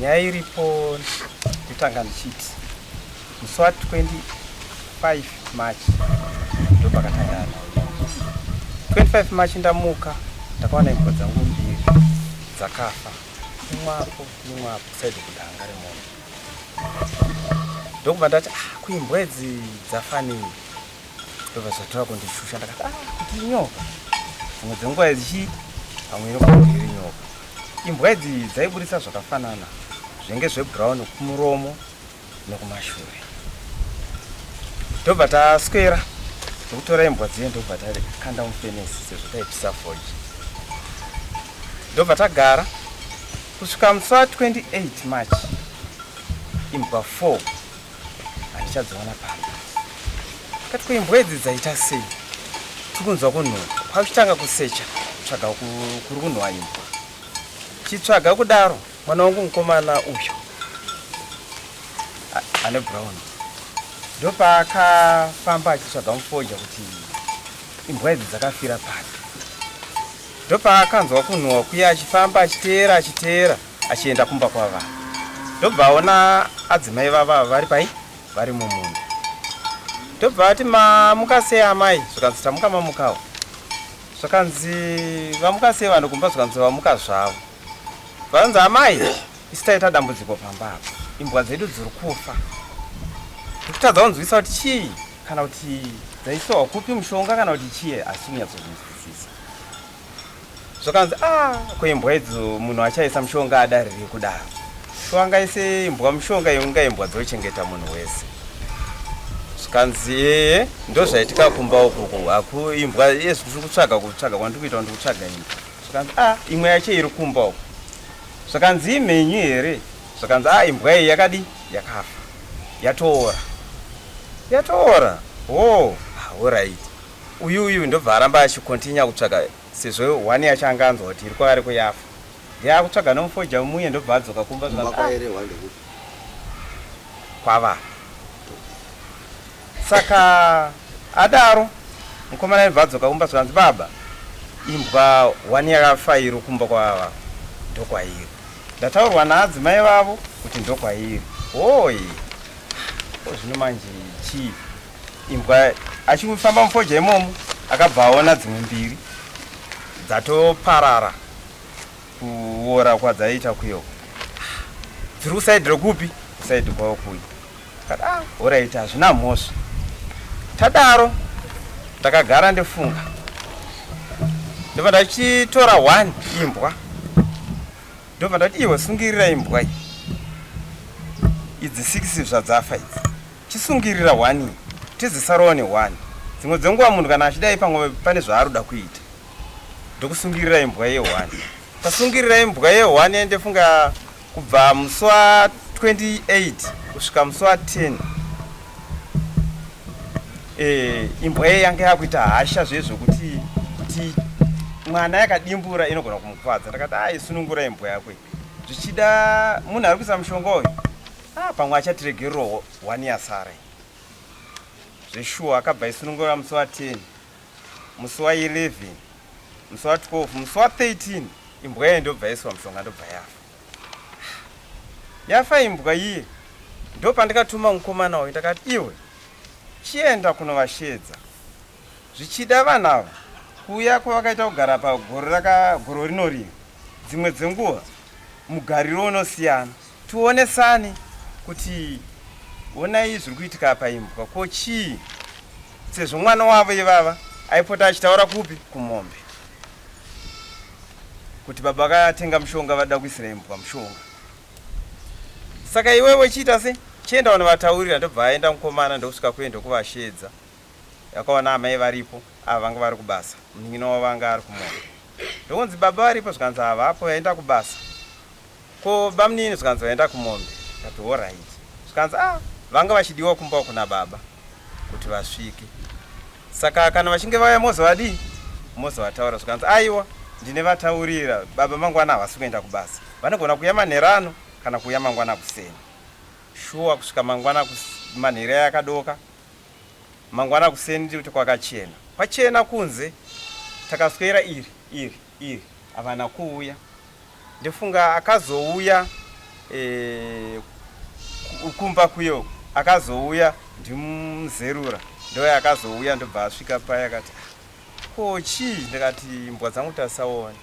Nyaya iripo ndotanga ndichiti musi wa 25 March ndopakatanga nhau. 25 March ndamuka ndakawana imbwa dzangu mbiri dzakafa, imwe apo imwe apo side kudanga remombe. Ndokubva ndati ah, kuimbwa idzi dzafa nei? Ndobva zvatora kundishusha ndakati ah, kuti inyoka. Dzimwe dzenguva idzi pamwe inogona kunge iri nyoka. Imbwa idzi dzaiburitsa zvakafanana zvenge zvebrown kumuromo nekumashure. Ndobva taswera ndokutora imbwa dziye ndobva takanda mufenesi sezvo taipisa fodya. Ndobva tagara kusvika musi wa 28 March imbwa 4 handichadziona pamba. Kati ko imbwa idzi dzaita sei? Tiri kunzwa kunhuwa. Kwakuchitanga kusecha kutsvaga kuri kunhuwa imbwa. Chitsvaga kudaro mwana wangu mukomana uyu ane brown ndopaakafamba achitsvaga mufodya kuti imbwa idzi dzakafira papi. Ndopaakanzwa kunhuwa kuya achifamba achiteera achiteera achienda kumba kwavanhu. Ndobva aona adzimai vava vari pai vari mumunda. Ndobva ati mamuka sei amai zvikanzi tamuka mamukawo. Zvakanzi vamuka sei vanhu kumba zvikanzi vamuka zvavo. Vanzi amai isu taita dambudziko pamba apa imbwa dzedu dziri kufa. Ndikutadza kunzwisa kuti chii kana kuti dzaiswa kupi mushonga kana kuti chii asi kunyatsozvinzwisisa. Zvakanzi ah ko imbwa idzo munhu achaisa mushonga adarirei kudaro. Ko angaise imbwa mushonga inga imbwa dzochengeta munhu wese. Zvikanzi ee ndozvaitika kumba ukuku haku imbwa yezvi ndiri kutsvaga kutsvaga kwandiri kuita ndiri kutsvaga imbwa. Zvikanzi ah imwe yacho iri kumba uku. Zvakanzi imhenyu here? Zvakanzi ah imbwa iyi yakadi yakafa. Yatoora. Yatoora. Oh, ah, alright. Uyu uyu ndobva aramba achikontinya kutsvaga sezvo one yacho anga anzwa kuti iri kwaari kuyafa. Ndiye akutsvaga nomufoja muye ndobva adzoka kumba Kumba zvikanzi ah, kwaerehwa ndekupi? kwava. Saka adaro mukomana aibva adzoka kumba zvikanzi baba imbwa one yakafa iri kumba kwavava ndokwairi. Ndataurwa naadzimai vavo kuti ndokwairi. Hoi. Ko zvino manje chii? Imbwa achifamba mufodya imomo akabva aona dzimwe mbiri dzatoparara kuora kwadzaiita kuyo dziri kusaidhi rekupi kusaidhi kwavo kuyi akati ah horaiti hazvina mhosva tadaro ndakagara ndifunga ndobva ndachitora one imbwa ndobva ndati iwe sungirira imbwa iyi idzi six zvadzafa idzi Chisungirira hwani tizisarawo nehwani. Dzimwe dzenguva munhu kana achidai pamwe pane zvaaruda kuita. Ndokusungirira imbwa yehwani. Tasungirira imbwa yehwani endefunga kubva musi wa 28 kusvika musi wa 10 e, imbwa iye yanga yakuita hasha zve zvokuti kuti mwana yakadimbura inogona kumukuvadza. Ndakati ai sunungura imbwa yako iyi. Zvichida munhu ari kuisa mushonga uyu Ah, pamwe achatiregererawo one yasara iyi. Zveshuwa akabva isunungura musi wa 10, musi wa 11, musi wa 12, musi wa 13 imbwa iye ndobva yaiswa mushonga ndobva yafa. Yafa imbwa iye. Ndopandikatuma mukomana uyu ndakati iwe chienda kunovashedza. Zvichida vanhu ava kuuya kwavakaita kugara pa gore raka gore rino rino dzimwe dzenguva mugariro unosiyana. Tionesane kuti honai zviri kuitika apa imbwa ko chii sezvo mwana wavo ivava aipota achitaura kupi kumombe kuti baba vakatenga mushonga vada kuisira imbwa mushonga saka iwewe chiita se chienda unovataurira ndobva aenda mukomana ndokusvika kuye ndokuvashedza yakaona amai varipo ava vanga vari kubasa munin'ina wavo anga ari kumombe ndokunzi baba varipo zvikanzi havapo vaenda kubasa Ko bamnini zvikanzi vaenda kumombe ndikati horait zvikanzi ah vanga vachidiwa kumba uku nababa kuti vasvike saka kana vachinge vauya mozovadii mozovataura zvikanzi aiwa ndine vataurira baba mangwana havasi kuenda kubasa vanogona kuuya manheru ano kana kuuya mangwana kuseni shuwa kusvika mangwana manheru ayakadoka mangwana kuseni ndikuti kwakachena kwachena kunze takaswera iri iri iri havana kuuya Ndofunga akazouya e, kumba kuyo akazouya ndimuzerura ndoye akazouya ndobva asvika paya akati ko chii ndikati imbwa dzangu tasaona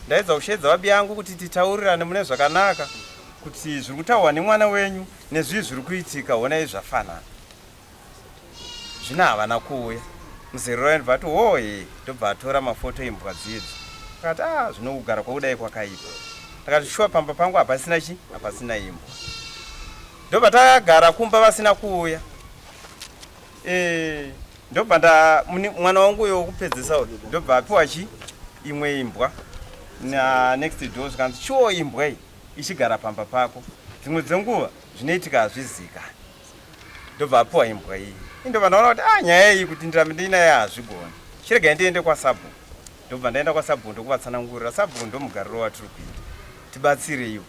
ndaedza kusheedza vabi yangu kuti titaurirane mune zvakanaka kuti zviri kutaurwa nemwana wenyu nezvii zviri kuitika honai zvafanana Zvino havana kuuya. Muzerura uya ndobva ati hoo hee ndobva atora mafoto embwa dzidzi. Akati ah zvino kugara kwakudai kwakaipa. Ndakati shuwa pamba pangu hapasina chi hapasina imbwa. Ndobva tagara kumba vasina kuuya. Eh ndobva nda mwana wangu uyo wekupedzesa uyu ndobva apiwa chi imwe imbwa na next door zvikanzi chiwo imbwa iyi ichigara pamba pako dzimwe dzenguva zvinoitika hazvizikani. Ndobva apiwa imbwa iyi. Indobva ndaona kuti ah nyaya iyi kuti ndirambe ndiinaye hazvigoni. Chiregai ndiende kwasabhuku. Ndobva ndaenda kwasabhuku ndokuvatsanangurira. Sabhuku ndomugariro watiri kuita. Tibatsireiwo.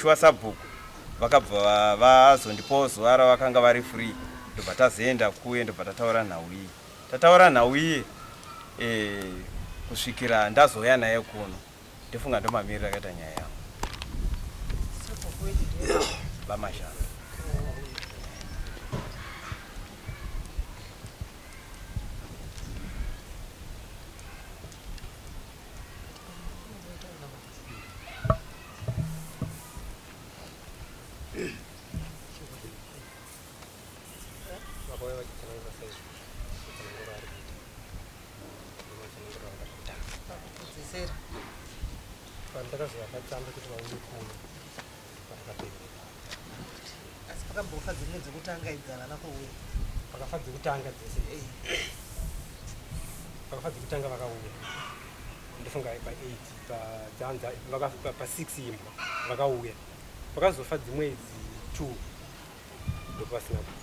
Shuwa sabhuku vakabva vazondipawo zuva ravakanga vari free. Ndobva tazoenda kuye ndobva tataura nhau iyi. Tataura nhau iye eh, kusvikira ndazouya naye kuno. Ndofunga ndomamiriro akaita nyaya yangu. VaMashamba. Vakauya vachitsanangura saizvozvo matsananguro aari kuita ndomatsananguro anga Pakupedzesera. Pandakazovapa tsamba kuti vauye kuno vakapedza. Asi pakambofa dzimwe dzekutanga idzi havana kuuya. Pakafa dzekutanga dzese. Pakafa dzekutanga vakauya. Ndofunga pa 8 pa dzanza vakafa pa 6 imbwa vakauya. Pakazofa dzimwe idzi 2 ndopasina kuuya.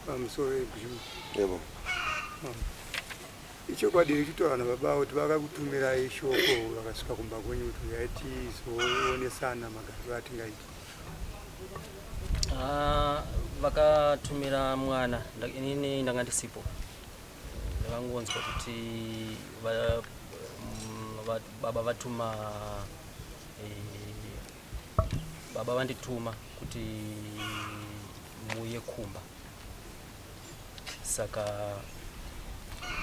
Pamusoro yebhimu. Yebo. Ichokwadi here kuti vana baba kuti vakakutumirai shoko vakasvika kumba kwenyu kuti uyai tizoonesana magariro atingaita? Ah, vakatumira mwana inini ndanga ndisipo ndakangonzwa kuti baba vatuma eh, baba vandituma kuti muuye kumba saka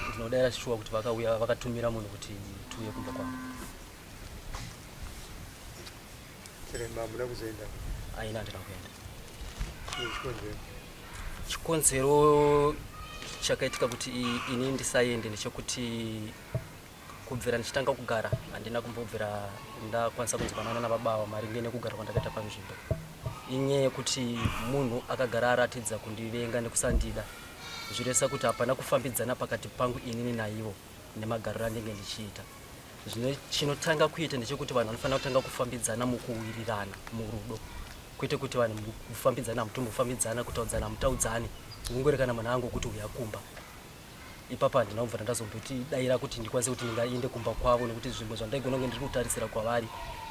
ndinodaira shuwa kuti vakauya vakatumira munhu kuti tiuye kumba kwangu. Chiremba hamuna kuzoenda? Aina, handina kuenda. Chikonzero? Chikonzero chakaitika kuti ini ndisaende ndechekuti kubvira ndichitanga kugara handina kumbobvira ndakwanisa kunzwanana nababa ava maringe nekugara kwandakaita panzvimbo. Inyaya yekuti munhu akagara aratidza kundivenga nekusandida zviresa kuti hapana kufambidzana pakati pangu inini naivo nemagariro andinge ndichiita. Zvino chinotanga kuita ndechekuti vanhu vanofanira kutanga kufambidzana mukuwirirana murudo kwete kuti vanhu kufambidzana hamutombofambidzana kutaudzana hamutaudzani kungori kana munhu angokuti huya kumba. Ipapa handina kubva ndazombotidaira kuti ndikwanise kuti ndingaende kumba kwavo nekuti zvimwe zvandaigona kunge ndiri kutarisira kwavari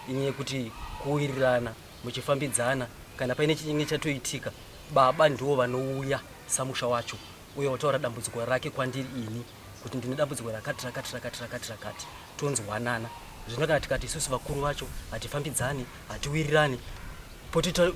inyaya yekuti kuwirirana muchifambidzana kana paine chinenge chatoitika baba ndivo vanouya samusha wacho uye wataura dambudziko rake kwandiri ini kuti ndine dambudziko rakati rakati rakati rakati rakati tonzwanana. Zvino kana tikati isusu vakuru vacho hatifambidzani hatiwirirani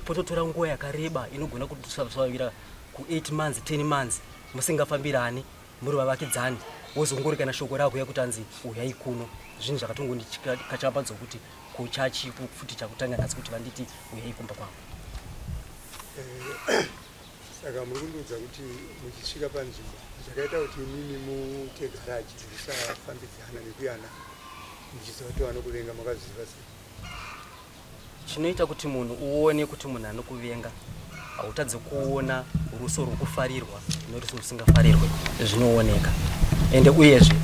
pototora nguva yakareba inogona kutusavira ku 8 months 10 months musingafambirani muri vavakidzani wozongori kana shoko rakuya kuti anzi uyai kuno. Zvinhu zvakatongondikachambadza kuti kuchachi futi chakutanga nhasi kuti vanditi uyai kumba kwangu. Saka muri kundiudza kuti muchisvika panzvimbo zvakaita kuti imimi muite garaji kusafambidzana nekuyana muchiziva kuti vanokuvenga makazviziva sei? Chinoita kuti munhu uone kuti munhu anokuvenga hautadzi kuona ruso rwokufarirwa neruso rusingafarirwe zvinooneka. Ende uyezve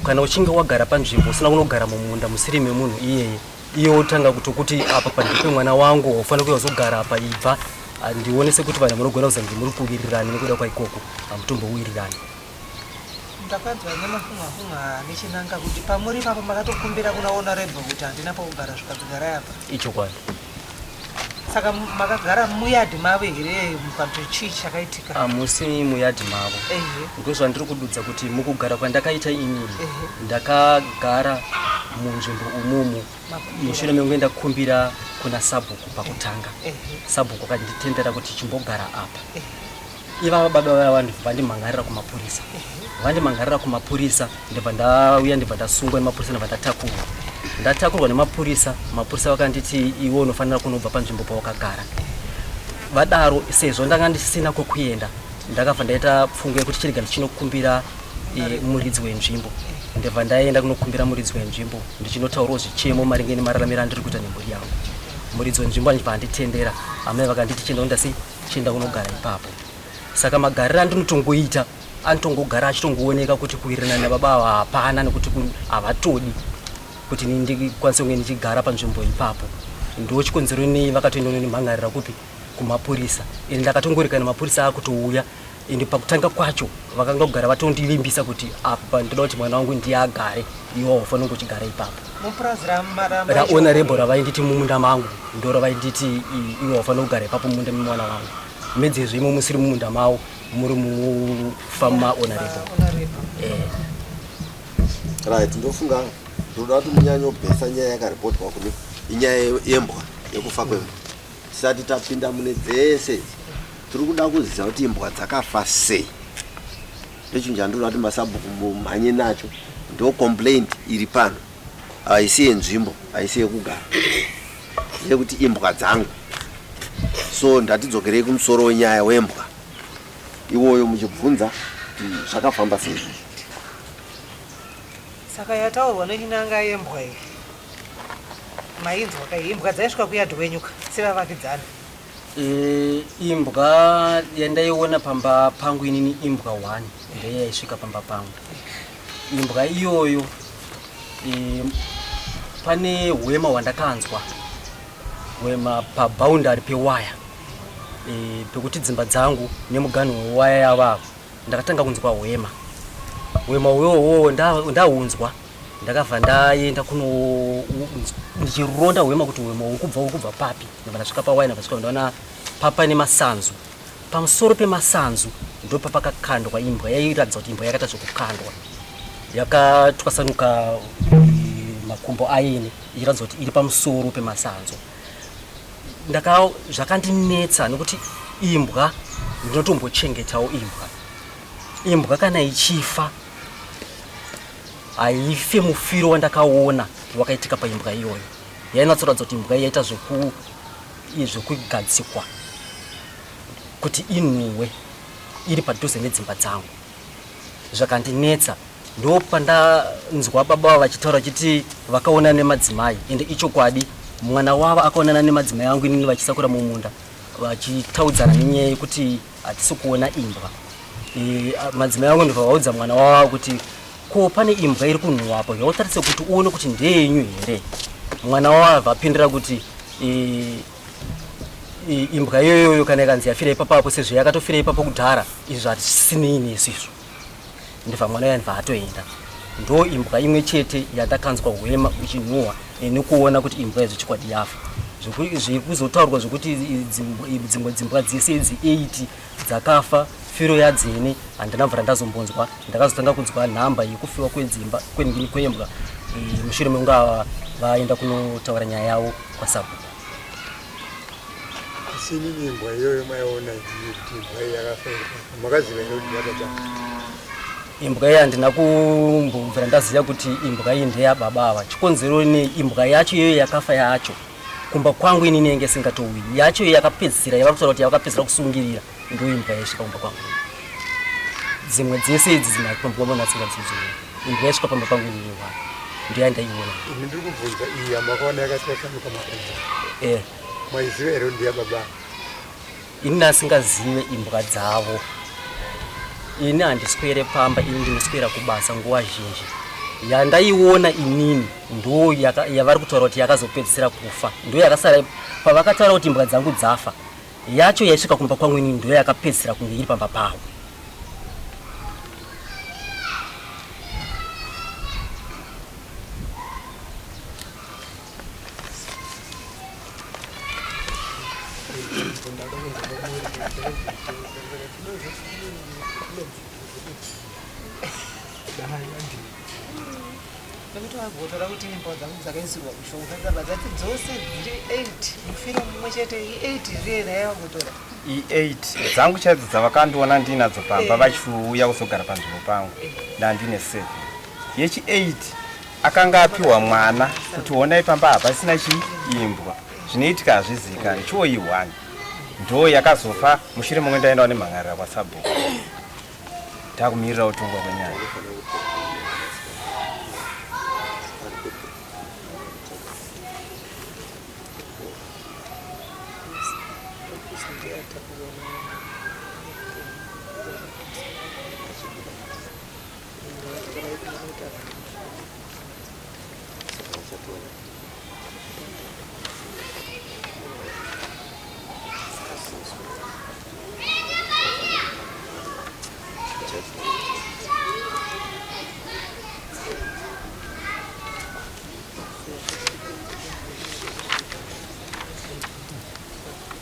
kana uchinge wagara panzvimbo usina kunogara mumunda musiri memunhu iyeye iye wotanga kutokuti apa pandipe mwana wangu haufaniri kuuya uzogara apa ibva handione sekuti vanhu munogona kuzange muri kuwirirana nekuda kwaikoko hamutombowirirani. Ndakanzwa nemafunga-funga nechinanga kuti pamuri ipapo makatokumbira kuna honorable kuti handina pokugara zvikanzi garai apa. Ichokwadi. Saka makagara muyadhi mavo here mukanto chii chakaitika? Hamusi muyadhi mavo. Ndozvandiri kududza kuti mukugara kwandakaita inini ndakagara munzvimbo umumu mushure mekunge ndakumbira kuna sabhuku pakutanga. Sabhuku akanditendera kuti chimbogara apa. Ivava baba vaya vanhu vandimhangarira kumapurisa. Vandimhangarira kumapurisa ndibva ndauya ndibva ndasungwa nemapurisa ndibva ndatakurwa. Ndatakurwa nemapurisa, mapurisa vakanditi iwe unofanira kunobva panzvimbo pawakagara. Vadaro sezvo ndanga ndisina kwekuenda ndakabva ndaita pfungwa yekuti chirega ndichinokumbira muridzi wenzvimbo. Ndibva ndaenda kunokumbira muridzi wenzvimbo ndichinotaurawo zvichemo maringe nemararamiro andiri kuita nemhuri yangu. Muridzi wenzvimbo achibva anditendera, amai vakanditi chienda unoita sei, chienda kunogara ipapo. Saka magariro andinotongoita anotongogara achitongooneka kuti kuwirirana nababa ava hapana, nekuti havatodi kuti ini ndikwanise kunge ndichigara panzvimbo ipapo. Ndo chikonzero nei vakatoenda kunondimhan'arira kupi, kumapurisa. Ende ndakatongoreka mapurisa akutouya, ende pakutanga kwacho vakanga kugara vatondivimbisa kuti apa ndoda kuti mwana wangu ndiye agare, iwe haufaniri kunge uchigara ipapo. Mupurazi rahonorable ravainditi mumunda mangu, ndo ravainditi iwe haufaniri kugara ipapo mumunda memwana wangu. Medzezvo imo musiri mumunda mavo, muri mufamu mahonorable. Right, ndofunga ndoda kuti munyanyobhesa nyaya yakaripotwa kune inyaya yembwa, yekufa kwembwa. Tisati tapinda mune dzese idzi, tiri kuda kuziva kuti imbwa dzakafa sei. Ndochinhu chandinoda kuti masabhuku mumhanye nacho, ndo complaint iri pano. Haisi yenzvimbo, haisi yekugara, yekuti imbwa dzangu. So ndatidzokerei kumusoro wenyaya wembwa iwoyo, muchibvunza kuti zvakafamba sei izvozvo. Saka yataurwa nechinanga yembwa iyi mainzwa kai? Imbwa dzaisvika kuyadhi kwenyuka sevavakidzani? Imbwa yandaiona pamba pangu inini, imbwa 1 ndiyo yaisvika pamba pangu. Imbwa iyoyo pane hwema hwandakanzwa, hwema paboundary pewaya, pekuti dzimba dzangu nemuganhu wewaya yavavo, ndakatanga kunzwa hwema. Hwema uyowo ndahunzwa, ndakabva ndaenda kuno ndichironda hwema kuti hwema uri kubva papi. Ndabva ndasvika pawaya, ndabva ndasvika ndaona paine masanzu. Pamusoro pemasanzu ndo papakakandwa imbwa. Yairatidza kuti imbwa yakaita zvekukandwa, yakatwasanuka makumbo aine, ichiratidza kuti iri pamusoro pemasanzu. Zvakandinetsa nekuti imbwa ndinotombochengetawo imbwa. Imbwa kana ichifa haife mufiro wandakaona wakaitika paimbwa iyoyo. Yainatsoratidza kuti imbwa yaita zvekugadzikwa kuti inhuwe iri padhuze nedzimba dzangu. Zvakandinetsa ndo pandanzwa baba vachitaura vachiti vakaonana nemadzimai, ende ichokwadi mwana wavo akaonana nemadzimai angu inini vachisakura mumunda, vachitaudzana nenyaya yekuti hatisi kuona imbwa. Madzimai angu ndobva vaudza mwana wavo kuti ko pane imbwa iri kunhuwa apo, yautarise kuti uone kuti ndeyenyu here. Mwana wavo abva apindura kuti imbwa iyoyoyo kana ikanzi yafira ipapo apo, sezvo yakatofira ipapo kudhara, izvo hazvisinei nesu izvo. Ndibva mwana uya ndibva atoenda. Ndo imbwa imwe chete yandakanzwa hwema uchinhuhwa nekuona kuti imbwa izvo chokwadi yafa. Zvekuzotaurwa zvekuti dzimwe dzimbwa dzese idzi 8 dzakafa firo yadzene handina mvura ndazombonzwa. Ndakazotanga kunzwa nhamba yekufiwa kwedzimba kwembwa mushure mekunge ava vaenda kunotaura nyaya yavo kwasabhuku. Asi inini imbwa iyoyo maiona inini kuti imbwa iyi yakafa iri papa, makaziva here kuti ndeyababa? Imbwa iyi handina kumbobvira ndaziva kuti imbwa iyi ndeyababa ava. Chikonzero ni imbwa yacho iyoyo yakafa yacho kumba kwangu inini yenge isingatouyi. Yacho iyo yakapedzisira yavari kutaura kuti yakapedzisira kusungirira ndo imbwa yaisvika kumba kwangu. Dzimwe dzese idzi dzinakumba nasingadzidzoi. Imbwa yaisvika pamba pangu inini one ndiyo yandaiona. Ini ndiri kubvunza iyi yamakaona yakatwasanuka makumbo. Maiziva here kuti ndeyababa? Ini ndasingazive imbwa dzavo. Ini handiswere pamba, ini ndinoswera kubasa nguva zhinji. Yandaiona inini ndo yavari kutaura kuti yakazopedzisira kufa, ndo yakasara pavakataura kuti imbwa dzangu dzafa. Yacho yaisvika kumba kwangu inini ndo yakapedzisira kunge iri pamba pavo. Kana adii. Nekuti vagotora kuti imbwa dzangu dzakaisirwa mushonga dzabva dzati dzose dziri 8 mufiro mumwe chete i8 riye naye vagotora. I8 dzangu chaidzo dzavakandiona ndinadzo pamba vachiuya kuzogara panzvimbo pangu ndandine 7. Yechi 8 akanga apiwa mwana kuti honai pamba hapasina chiimbwa zvinoitika hazvizivikanwi chiwo i1 ndo yakazofa mushure momwe ndaendawo nemhan'arira kwasabhuku takumirira kutongwa kwenyaya.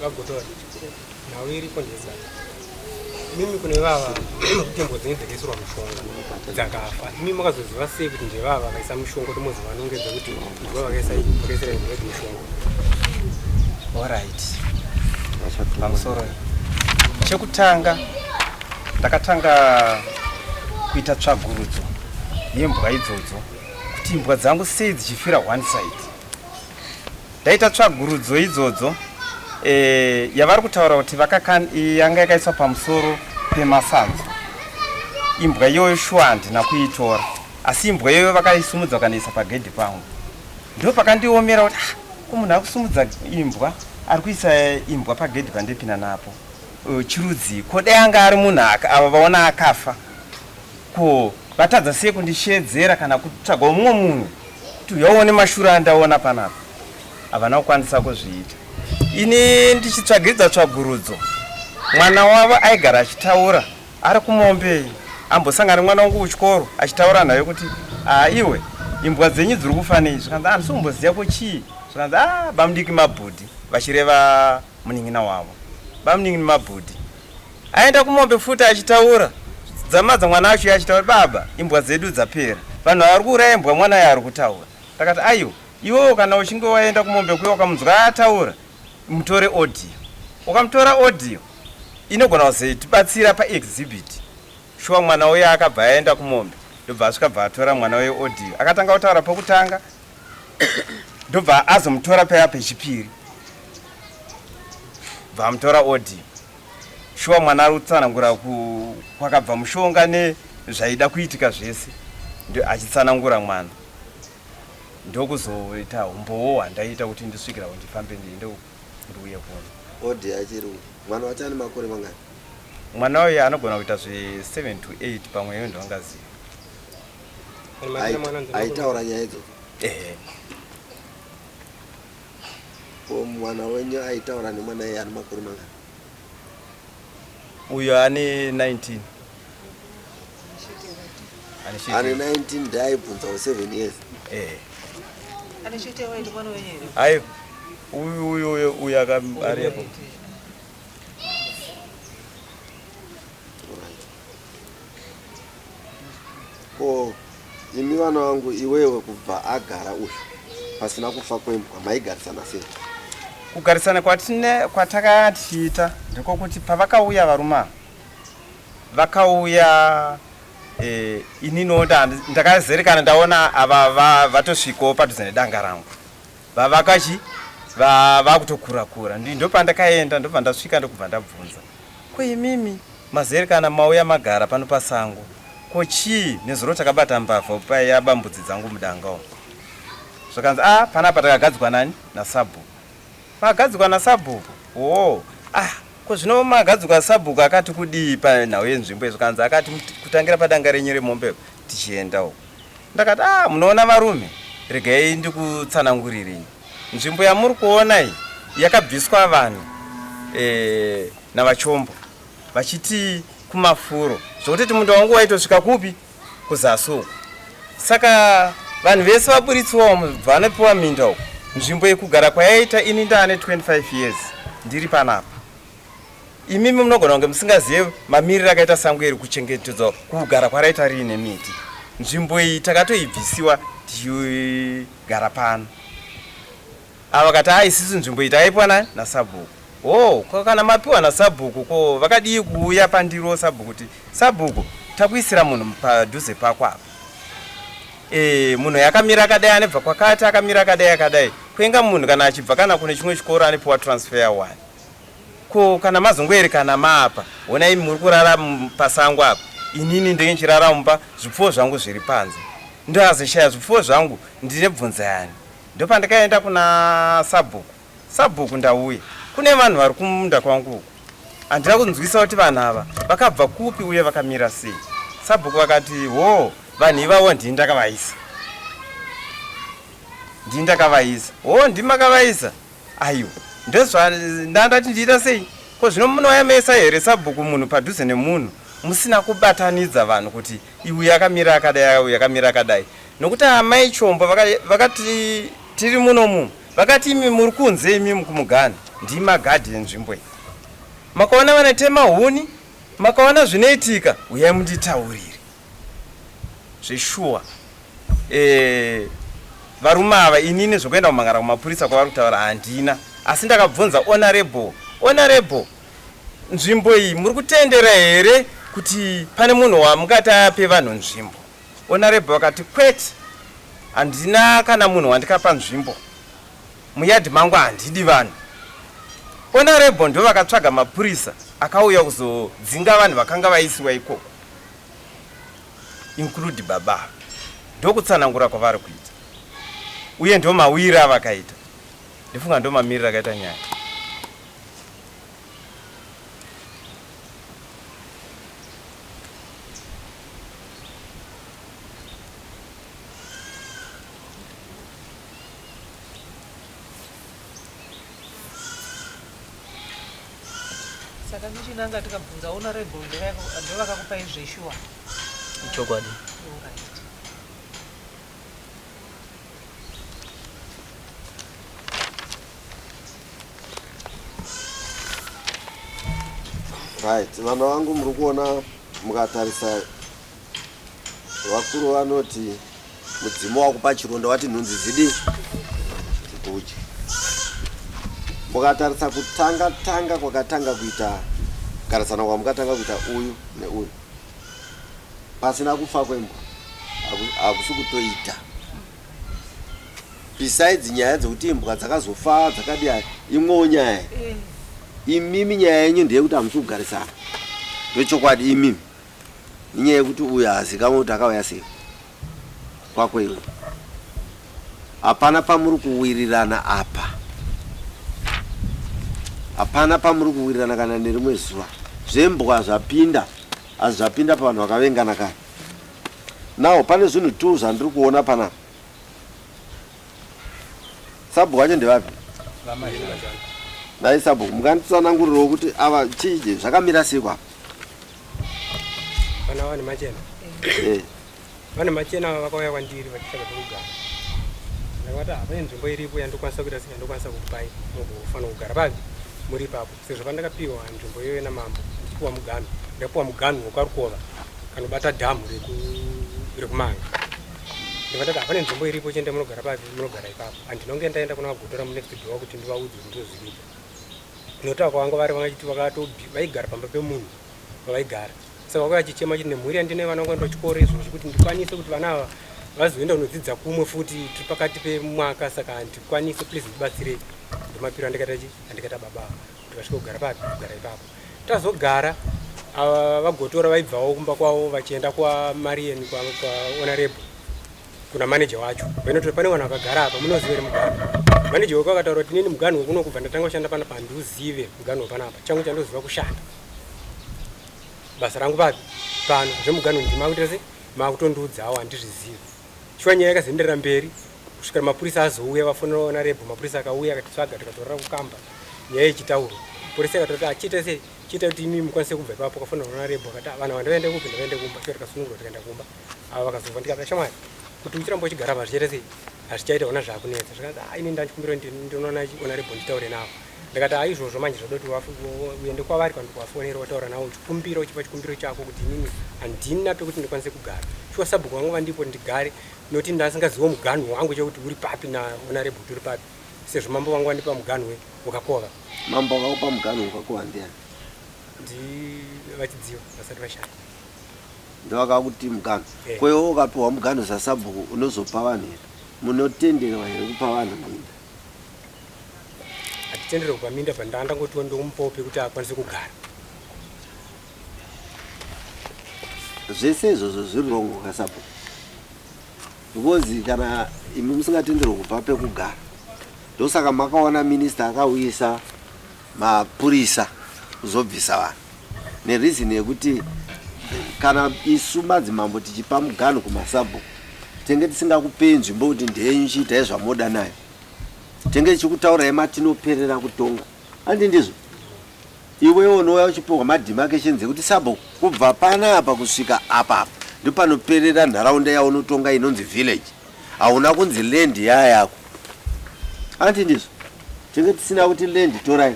Vagotora nhau iripo ndezai imimi kune vava kuti imbwa dzenyu dzakaisirwa mushonga dzakafa imi makazoziva sei kuti ndevava vakaisa mushonga kuti mozivanongedza kuti ndivo vakaisira imbwa idzi mushonga? Alright, pamusoro chekutanga ndakatanga kuita tsvagurudzo yembwa idzodzo kuti imbwa dzangu sei dzichifira one side. Ndaita tsvagurudzo idzodzo e, yavari kutaura kuti yanga yakaiswa pamusoro pemasanzo imbwa iyoyo shuwa handina kuitora, asi imbwa iyoyo vakaisumudza vakandiisa pagedhi pangu. Ndo pakandiomera kuti ah, ko munhu ari kusumudza imbwa ari kuisa imbwa pagedhi pandepinda napo chirudzii? Ko dai anga ari munhu ava vaona akafa, ko vatadza sei kundisheedzera kana kutsvagawo mumwe munhu kuti uya uone mashura andaona panapa? Havana kukwanisa kuzviita. Ini ndichitsvagiridza tsvagurudzo, mwana wavo aigara achitaura ari kumombe, ambosangana nemwana wangu kuchikoro achitaura naye kuti aa iwe imbwa dzenyu dziri kufa nei? Zvikanzi handisi kumboziva ko chii. Zvikanzi a bamudiki mabhudhi, vachireva munin'ina wavo bamunin'ini mabhudhi. Aenda kumombe futi achitaura dzamadza mwana acho achitaura baba imbwa dzedu dzapera vanhu vari kuuraya imbwa mwana ayo ari kutaura. Ndakati aiwa iwewo kana uchinge waenda kumombe kuya ukamunzwa ataura mutore audio, ukamutora audio inogona kuzotibatsira paexhibit. Shuwa mwana uya akabva aenda kumombe ndobva asvika bva atora mwana uye audio akatanga kutaura pokutanga ndobva azomutora paya pechipiri bva amutora audio. Shuwa mwana ari kutsanangura kwakabva mushonga nezvaida kuitika zvese achitsanangura mwana ndokuzoita umbowo hwandaita kuti ndisvikira kuti ndifambe ndiende ndiuye kuno. Audio achiri mwana wacho ane makore mangani? Mwana uyu anogona kuita zve 7 to 8 pamwe iyo ndongaziva. Aitaura nyaya idzodzo? Ehe. Ko mwana wenyu aitaura nemwana iye ane makore mangani? Uyo ane 19. Ane 19 ndaaibvunzawo 7 years. Ehe. Ane chete waiti mwana wenyu here? Ayo. Uyu uyu uyu uyu aripo. Ko imi vana vangu iwewe kubva agara uyu pasina kufa kwembwa maigarisana sei? Kugarisana kwatakanga tichiita ndekokuti pavakauya varume ava vakauya ininiwo ndakazerekana ndaona ava vatosvikawo padhuze nedanga rangu vavakachi vakutokura kura ndopandakaenda ndobva ndasvika ndokubva ndabvunza ko imimi mazerekana mauya magara pano pasango ko chii? Nezuro takabata mbavha yaba mbudzi dzangu mudanga umu. Zvakanzi a panapa takagadzikwa nani? Nasabhuku. Magadzikwa nasabhuku? Oo ah ko zvino magadzikwa sabhuku akati kudii panhau yenzvimbo izvo? Kanzi akati kutangira padanga renyu remombe tichienda uko. Ndakati ah munoona varume regai ndikutsanangurirei. Nzvimbo yamuri kuona iyi yakabviswa vanhu navachombo vachiti kumafuro zvekuti munda wangu waitosvika kupi kuzasi uko. Saka vanhu vese vaburitswa vanopiwa minda uko nzvimbo yekugara kwayaita ini ndaane 25 years ndiri panapa. Imimi munogona kunge musingazive mamiriro akaita sango iri kuchengetedzwa kugara kwaraita riine miti. Nzvimbo iyi takatoibvisiwa tichigara pano. Ava vakati haa isisu nzvimbo iyi takaipiwa nani? Nasabhuku. Hoo ko kana mapiwa nasabhuku ko vakadii kuuya pandiro sabhuku kuti sabhuku takuisira munhu padhuze pako apa. E, munhu yakamira akadai anebva kwakati akamira akadai akadai. Kuenga munhu kana achibva kana kune chimwe chikoro anipiwa transfer wani. Ko kana mazongoerekana maapa honai muri kurara pasango apa inini ndenge ndichirara mumba zvipfuwo zvangu zviri panze ndazishaya zvipfuwo zvangu ndine bvunza yani ndopandikaenda kuna sabhuku sabhuku ndauya kune vanhu vari kumunda kwangu uku handina kunzwisa kuti vanhu ava vakabva kupi uye vakamira sei sabhuku vakati hoo vanhu ivavo ndini ndakavaisa ndini ndakavaisa hoo ndimi makavaisa Aiwa ndozva ndandati ndiita sei ko zvino munouya mesa here sabhuku munhu padhuze nemunhu musina kubatanidza vanhu kuti iwe yakamira akadai uyu yakamira akadai nokuti amai chombo vakati tiri munomu vakati imi muri kunze imi kumugani ndimagadhi enzvimbo iyi makaona vanatema huni makaona zvinoitika uyai munditaurire Zveshuwa eh, varume ava inini zvekuenda kumhangara kumapurisa kwavari kutaura handina asi ndakabvunza honorable honorable nzvimbo iyi muri kutendera here kuti pane munhu wamungati ape vanhu nzvimbo honorable vakati kwete handina kana munhu wandikapa nzvimbo muyadhi mangu handidi vanhu honorable ndo vakatsvaga mapurisa akauya kuzodzinga vanhu vakanga vaisiwa ikoko include baba ava ndokutsanangura kwavari kuita uye ndomawire avakaita ndifunga ndomamiriro akaita nyaya. Saka ndichinanga tikabvunza honorable ndovakakupai zveshuwa. Ichokwadi. Alright. Right, vana vangu muri kuona mukatarisa Vakuru vanoti mudzimu wakupa chironda wati nhunzi dzidi dzikudye. Mukatarisa kutanga tanga kwakatanga kuita kugarisana kwamukatanga kuita uyu neuyu pasina kufa kwembwa hakusi kutoita besides nyaya dzekuti imbwa dzakazofa dzakadii imwewo nyaya eh. Imimi nyaya yenyu ndeyekuti hamusi kugarisana ndochokwadi imimi Inyaya yekuti uyu haazikamwe kuti akauya sei kwako iwe. Hapana pamuri kuwirirana apa. Hapana pamuri kuwirirana kana nerimwe zuva. Zvembwa zvapinda asi zvapinda pavanhu vakavengana kare. Now pane zvinhu two zvandiri kuona panapa. Sabhuku vacho ndevapi? Nhai sabhuku mukanditsanangurirawo kuti ava chii zvakamira sei kwapa? Vana vane machena. Eh. Vane machena vakauya kwandiri vachitsvaga pekugara. Ndakavati hapane nzvimbo iripo yandokwanisa kuita sei yandokwanisa kukupai mugofanira kugara papi muri ipapo sezvo pandakapiwa nzvimbo iyoyo namambo ndichipiwa muganhu ndakapiwa muganhu wekwarukova kanobata dhamu rekumanga ndikatati hapane nzvimbo iripo chienda munogara papi munogara ipapo handinonge ndaenda kuna vagotora munext door kuti ndivaudze kuti ndozviripo nekuti avo vanga vari vangachiti vakatobi vaigara pamba pemunhu pavaigara saka vakauya vachichema chiti nemhuri yandine vana vangu chikoro izvozvi kuti ndikwanise kuti vana ava vazoenda kunodzidza kumwe futi tiri pakati pemwaka saka handikwanise please ndibatsirei ndomapiro andikaita chi andikaita baba ava kuti vasvike kugara papi kugara ipapo tazogara ava vagotora vaibvawo kumba kwavo vachienda kwamarian kwahonorable kuna manager wacho vainoti pane vanhu vakagara apa munoziva here muganhu manager weko akataura kuti nini muganhu wekuno kubva ndatanga kushanda panapa handiuzive muganhu wepanapa changu chandoziva kushanda basa rangu papi pano zvemuganhu ndima kuita se makutondiudzawo handizvizive shuwa nyaya yakazoenderera mberi kusvikira mapurisa azouya vafonera ona rebho mapurisa akauya akatitsvaga tikatorera kukamba nyaya ichitaurwa mapurisa akatoti achiita sei chiita kuti imi mukwanise kubva ipapo kafonera ona rebho akati ah, vanhu ava ndavaende kupi ndavaende kumba shuwa tikasunungurwa tikaenda kumba ava vakazobva ndikati shamwari kuti uchiramba uchigara apa zvichaita sei hazvichaita ona zvakunetsa zvikanzi ah, ini ndandikumbira ndinoona ona rebho nditaure navo. Ndakati aizvozvo manje zvoda kuti uende kwavari kana kuvafonera wataura navo uchikumbira uchipa chikumbiro chako kuti inini handina pekuti ndikwanise kugara. Shuwa sabhuku vangu vandipo ndigare nokuti ndasingazivo muganhu wangu chekuti uri papi nahonorable uri papi sezvo mambo vangu vandipa muganhu wakakova. Mambo akakupa muganhu wakakova ndiani? Ndi vachidziva vasati vashaya. Ndovakakuti muganhu. Eh. Ko iwe ukapiwa muganhu sasabhuku unozopa vanhu here? Munotenderwa here kupa vanhu minda? Hatitenderwe kupa minda pandandangotiwo ndomupawo pekuti akwanise kugara. Zvese izvozvo zviri wrong kasabhuku. Because kana imi musingatenderwi kupa pekugara, ndosaka makaona minista akauyisa mapurisa kuzobvisa vanhu nereason yekuti kana isu madzimambo tichipa muganhu kumasabhuku tenge tisingakupei nzvimbo kuti ndeyenyu chiitai zvamoda nayo, tenge tichikutaurirai matinoperera kutonga, handi ndizvo? Iwewe unouya uchipiwa mademarcations ekuti sabhuku kubva panapa kusvika apa apa ndopanoperera nharaunda yaunotonga inonzi village, hauna kunzi land yaa yako, handi ndizvo? Tenge tisina kuti land torai,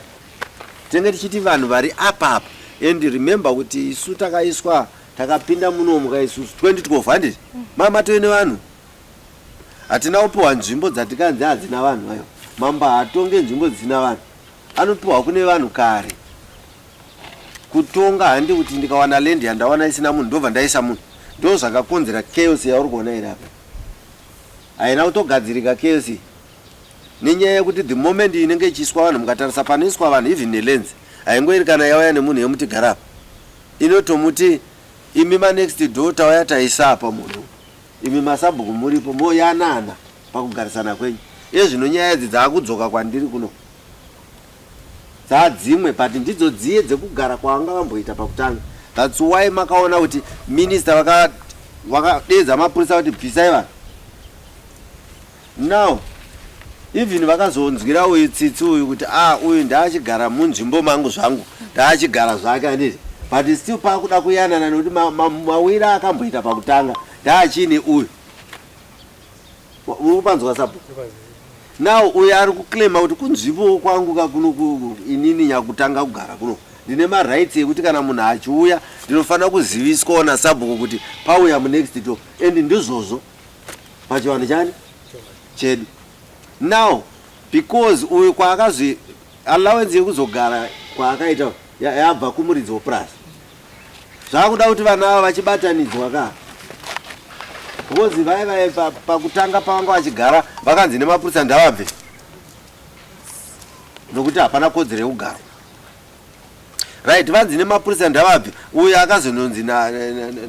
tenge tichiti vanhu vari apa apa. And remember kuti isu takaiswa takapinda munomu ka isusu 2012, handiti mamatove nevanhu, hatina kupiwa nzvimbo dzatikanzi hadzina vanhu. Vayo mambo haatonge nzvimbo dzisina vanhu, anopiwa kune vanhu kare kutonga. Handi kuti ndikawana land yandawana isina munhu ndobva ndaisa munhu. Ndo zvakakonzera chaos yauri kuona iri apa, haina kutogadzirika chaos iyi nenyaya yekuti the moment inenge ichiiswa vanhu, mukatarisa panoiswa vanhu even nelands haingoiri kana yauya nemunhu yemuti gara apa, inotomuti imi manext door tauya taisa apa munhu, imi masabhuku muripo moyanana pakugarisana kwenyu. Iye zvino nyaya idzi dzaakudzoka kwandiri kuno dzadzimwe, but ndidzo dziye dzekugara kwavanga vamboita pakutanga. That's why makaona kuti minista vakadeedza mapurisa kuti bvisai vanhu. Now even vakazonzwira uyu tsitsi uyu kuti a uyu ndaachigara munzvimbo mangu zvangu, ndaachigara zvake, handiti? But still paakuda kuyanana nekuti mawira akamboita pakutanga ndaachine uyu. Uri kupanzwa sabhuku? Now uyu ari kuclaima kuti kunzvimbo kwangu kakuno, inini nyakutanga kugara kuno, ndine marights ekuti kana munhu achiuya ndinofanira kuziviswawo nasabhuku kuti pauya munext door. And ndizvozvo pachivanhu chani chedu. Now because uyu kwaakazvi allowance yekuzogara kwaakaita yabva kumuridzi wepurazi, zvakuda kuti vana ava vachibatanidzwa ka, because vai vai pakutanga pavanga vachigara vakanzi nemapurisa ndavabve nokuti hapana kodzero yekugara, right? Vanzi nemapurisa ndavabve. Uyu akazononzi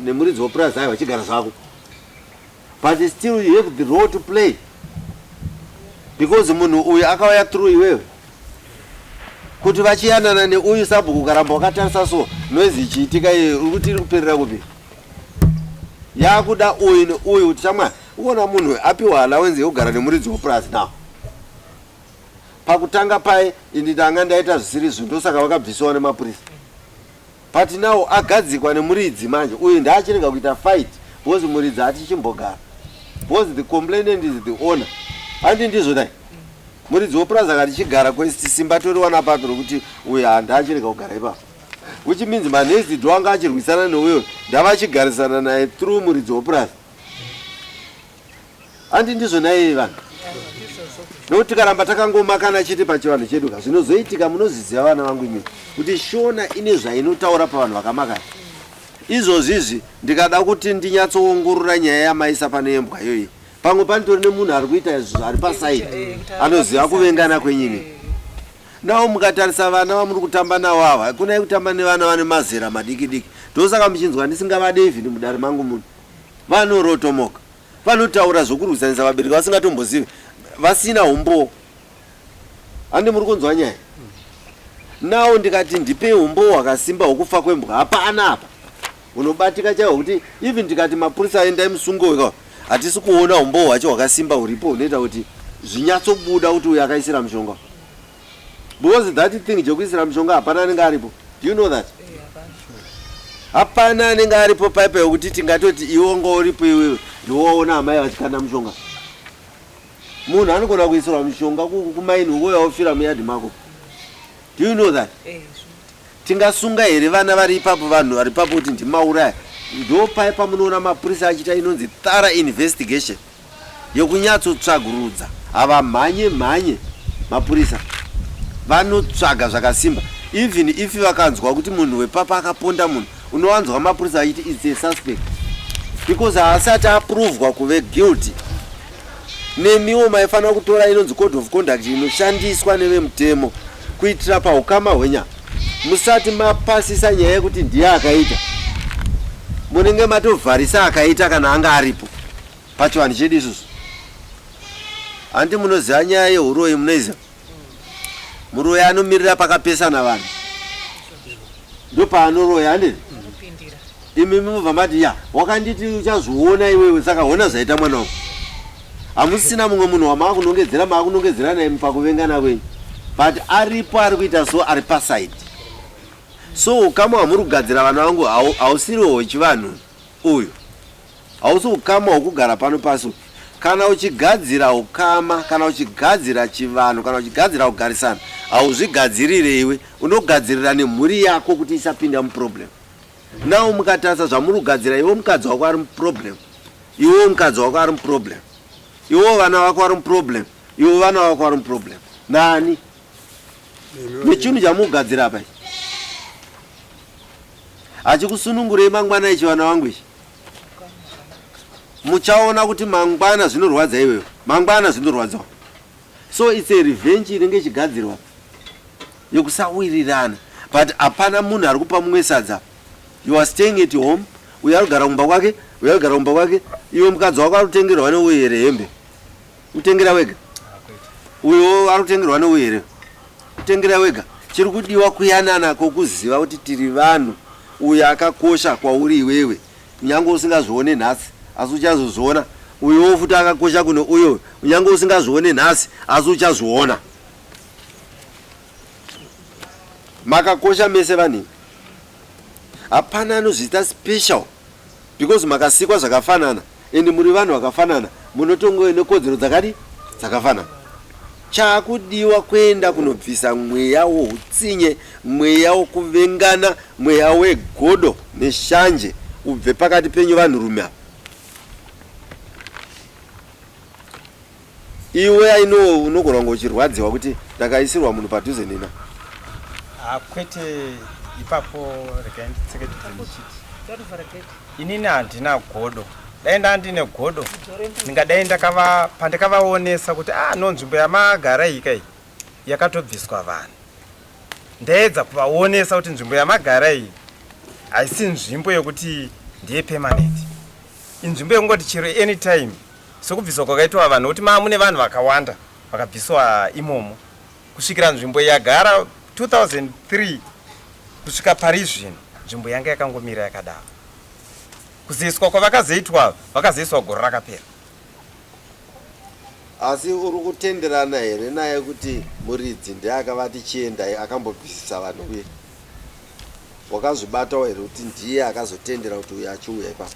nemuridzi wepurazi aiwa, chigara zvako, but still you have the role to play because munhu uyu akauya through iwewe kuti vachiyanana neuyu sabhuku. Ukaramba wakatarisa so noise ichiitika iyoyo, uri kuti iri kuperera kupi? Yakuda uyu neuyu kuti shamwari, uona munhu apiwa allowance yekugara nemuridzi wepurazi. Now pakutanga pai ini ndanga ndaita zvisiri izvo, ndosaka vakabvisiwa nemapurisa, but now agadzikwa nemuridzi manje uyu ndaachirega kuita fight because muridzi atichimbogara, because the complainant is the owner, handi ndizvo? Dai muridzi wepurazi akati chigara kwesti, simba toriwana papi rokuti uyu handaachirega kugara ipapo? Which means manext door anga achirwisana neuyo ndavachigarisana naye through muridzi wepurazi, handi ndizvo naiye vanhu? Nokuti tikaramba takangomakana chete pachivanhu chedu ka, zvinozoitika munozviziva vana vangu imimi kuti Shona ine zvainotaura pavanhu vakamakana. Izvozvizvi ndikada kuti ndinyatsoongorora nyaya yamaisa pane yembwa iyoyi, pamwe panitori nemunhu ari kuita izvozvo ari paside anoziva kuvengana kwenyini. Nawo mukatarisa vana vamuri kutamba navo ava, kunai kutamba nevana vane mazera madiki diki, ndosaka muchinzwa ndisingavade even mudare mangu muno. Vanorotomoka, vanotaura zvokurwisanisa vabereki vasingatombozivi, vasina umbowo, handi muri kunzwa nyaya? Nawo ndikati ndipei umbowo hwakasimba hwokufa kwembwa, hapana apa unobatika chaiwo kuti even tikati mapurisa aendai musungo, hatisi kuona umbowo hwacho hwakasimba huripo hunoita kuti zvinyatsobuda kuti uyu akaisira mushonga, because that thing chekuisira mushonga hapana anenge aripo. Do you know that hapana anenge aripo paipa yekuti tingatoti iwe wanga uripo, iwewe ndiwowaona amai vachikanda mushonga? Munhu anogona kuisirwa mushonga kumaini uko yaofira muyadhi mako. Do you know that? Tingasunga here vana vari ipapo, vanhu vari ipapo kuti ndimauraya? Ndo paye pamunoona mapurisa achiita inonzi thorough investigation yekunyatsotsvagurudza. Havamhanye mhanye mapurisa, vanotsvaga zvakasimba. Even if vakanzwa kuti munhu wepapa akaponda munhu, unowanzwa mapurisa achiti it's a suspect because haasati aprovwa kuve guilty. Nemiwo maifanira kutora inonzi code of conduct inoshandiswa nevemutemo kuitira paukama hwenyama. Musati mapasisa nyaya yekuti ndiye akaita, munenge matovharisa akaita kana anga aripo. Pachivanhu chedu isusu, handi munoziva nyaya yeuroyi? Munoiziva? Muroyi anomirira pakapesana vanhu, ndopaanoroya, handiti? Imi mubva mati, "Ya, wakanditi uchazviona iwewe, saka hona zvaita mwana wangu." Hamusina mumwe munhu wamaakunongedzera, maakunongedzera naye pakuvengana kwenyu, but aripo ari kuita so, ari paside. So ukama hwamuri kugadzira, vana vangu, hausiriwo hwechivanhu uyu, hausi ukama hwokugara pano pasi. Kana uchigadzira ukama, kana uchigadzira chivanhu, kana uchigadzira kugarisana, hauzvigadzirire iwe, unogadzirira nemhuri yako kuti isapinda muproblem. Now mukatarisa zvamuri kugadzira, iwe mukadzi wako ari muproblem, iwewo mukadzi wako ari muproblem, iwewo vana vako vari muproblem, iwe vana vako vari muproblem. Nani nechinhu chamugadzira apa ichi hachikusunungurei mangwana ichi. Vana vangu, ichi muchaona kuti mangwana zvinorwadza iwewe, mangwana zvinorwadzawo. So it's a revenge inenge ichigadzirwa yekusawirirana, but hapana munhu ari kupa mumwe sadza. You are staying at home, uyo ari kugara kumba kwake, uyo ari kugara kumba kwake. Iwe mukadzi wako ari kutengerwa neuyu here hembe? Kutengera wega. Uyo ari kutengerwa neuyu here? Kutengera wega. Chiri kudiwa kuyanana kwokuziva kuti tiri vanhu. Uyo akakosha kwauri iwewe, kunyange usingazvione nhasi, asi uchazozviona. Uyowo futi akakosha kune uyo, kunyange usingazvione nhasi, asi uchazviona. Makakosha mese vanhu, hapana anozviita special because makasikwa zvakafanana ende muri vanhu vakafanana, munotongewe nekodzero dzakadi dzakafanana. Chaakudiwa kuenda kunobvisa mweya woutsinye, mweya wokuvengana, mweya wegodo neshanje ubve pakati penyu vanhurume ava. Iwe aino unogona kunge uchirwadziwa kuti ndakaisirwa munhu padhuze nena. Ah, kwete ipapo, regai nditseketudze ndichiti inini handina godo. Dai ndandine godo, ndingadai ndakava pandakavaonesa kuti, ah no, nzvimbo yamagara iyi kai yakatobviswa vanhu. Ndaedza kuvaonesa kuti nzvimbo yamagara iyi haisi nzvimbo yekuti ndeye permanent, inzvimbo yekungoti chero anytime, sokubviswa kwakaitwa vanhu, nokuti maa mune vanhu vakawanda vakabviswa imomo kusvikira nzvimbo yagara 2003 kusvika pari zvino, nzvimbo yanga yakangomira yakadaro. Kuzoiswa kwavakazoitwa, vakazoiswa gore rakapera. Asi uri kutenderana here naye kuti muridzi ndeakavati chiendai, akambobvisisa vanhu uye wakazvibatawo here kuti ndiye akazotendera kuti uyo achiuya ipapo?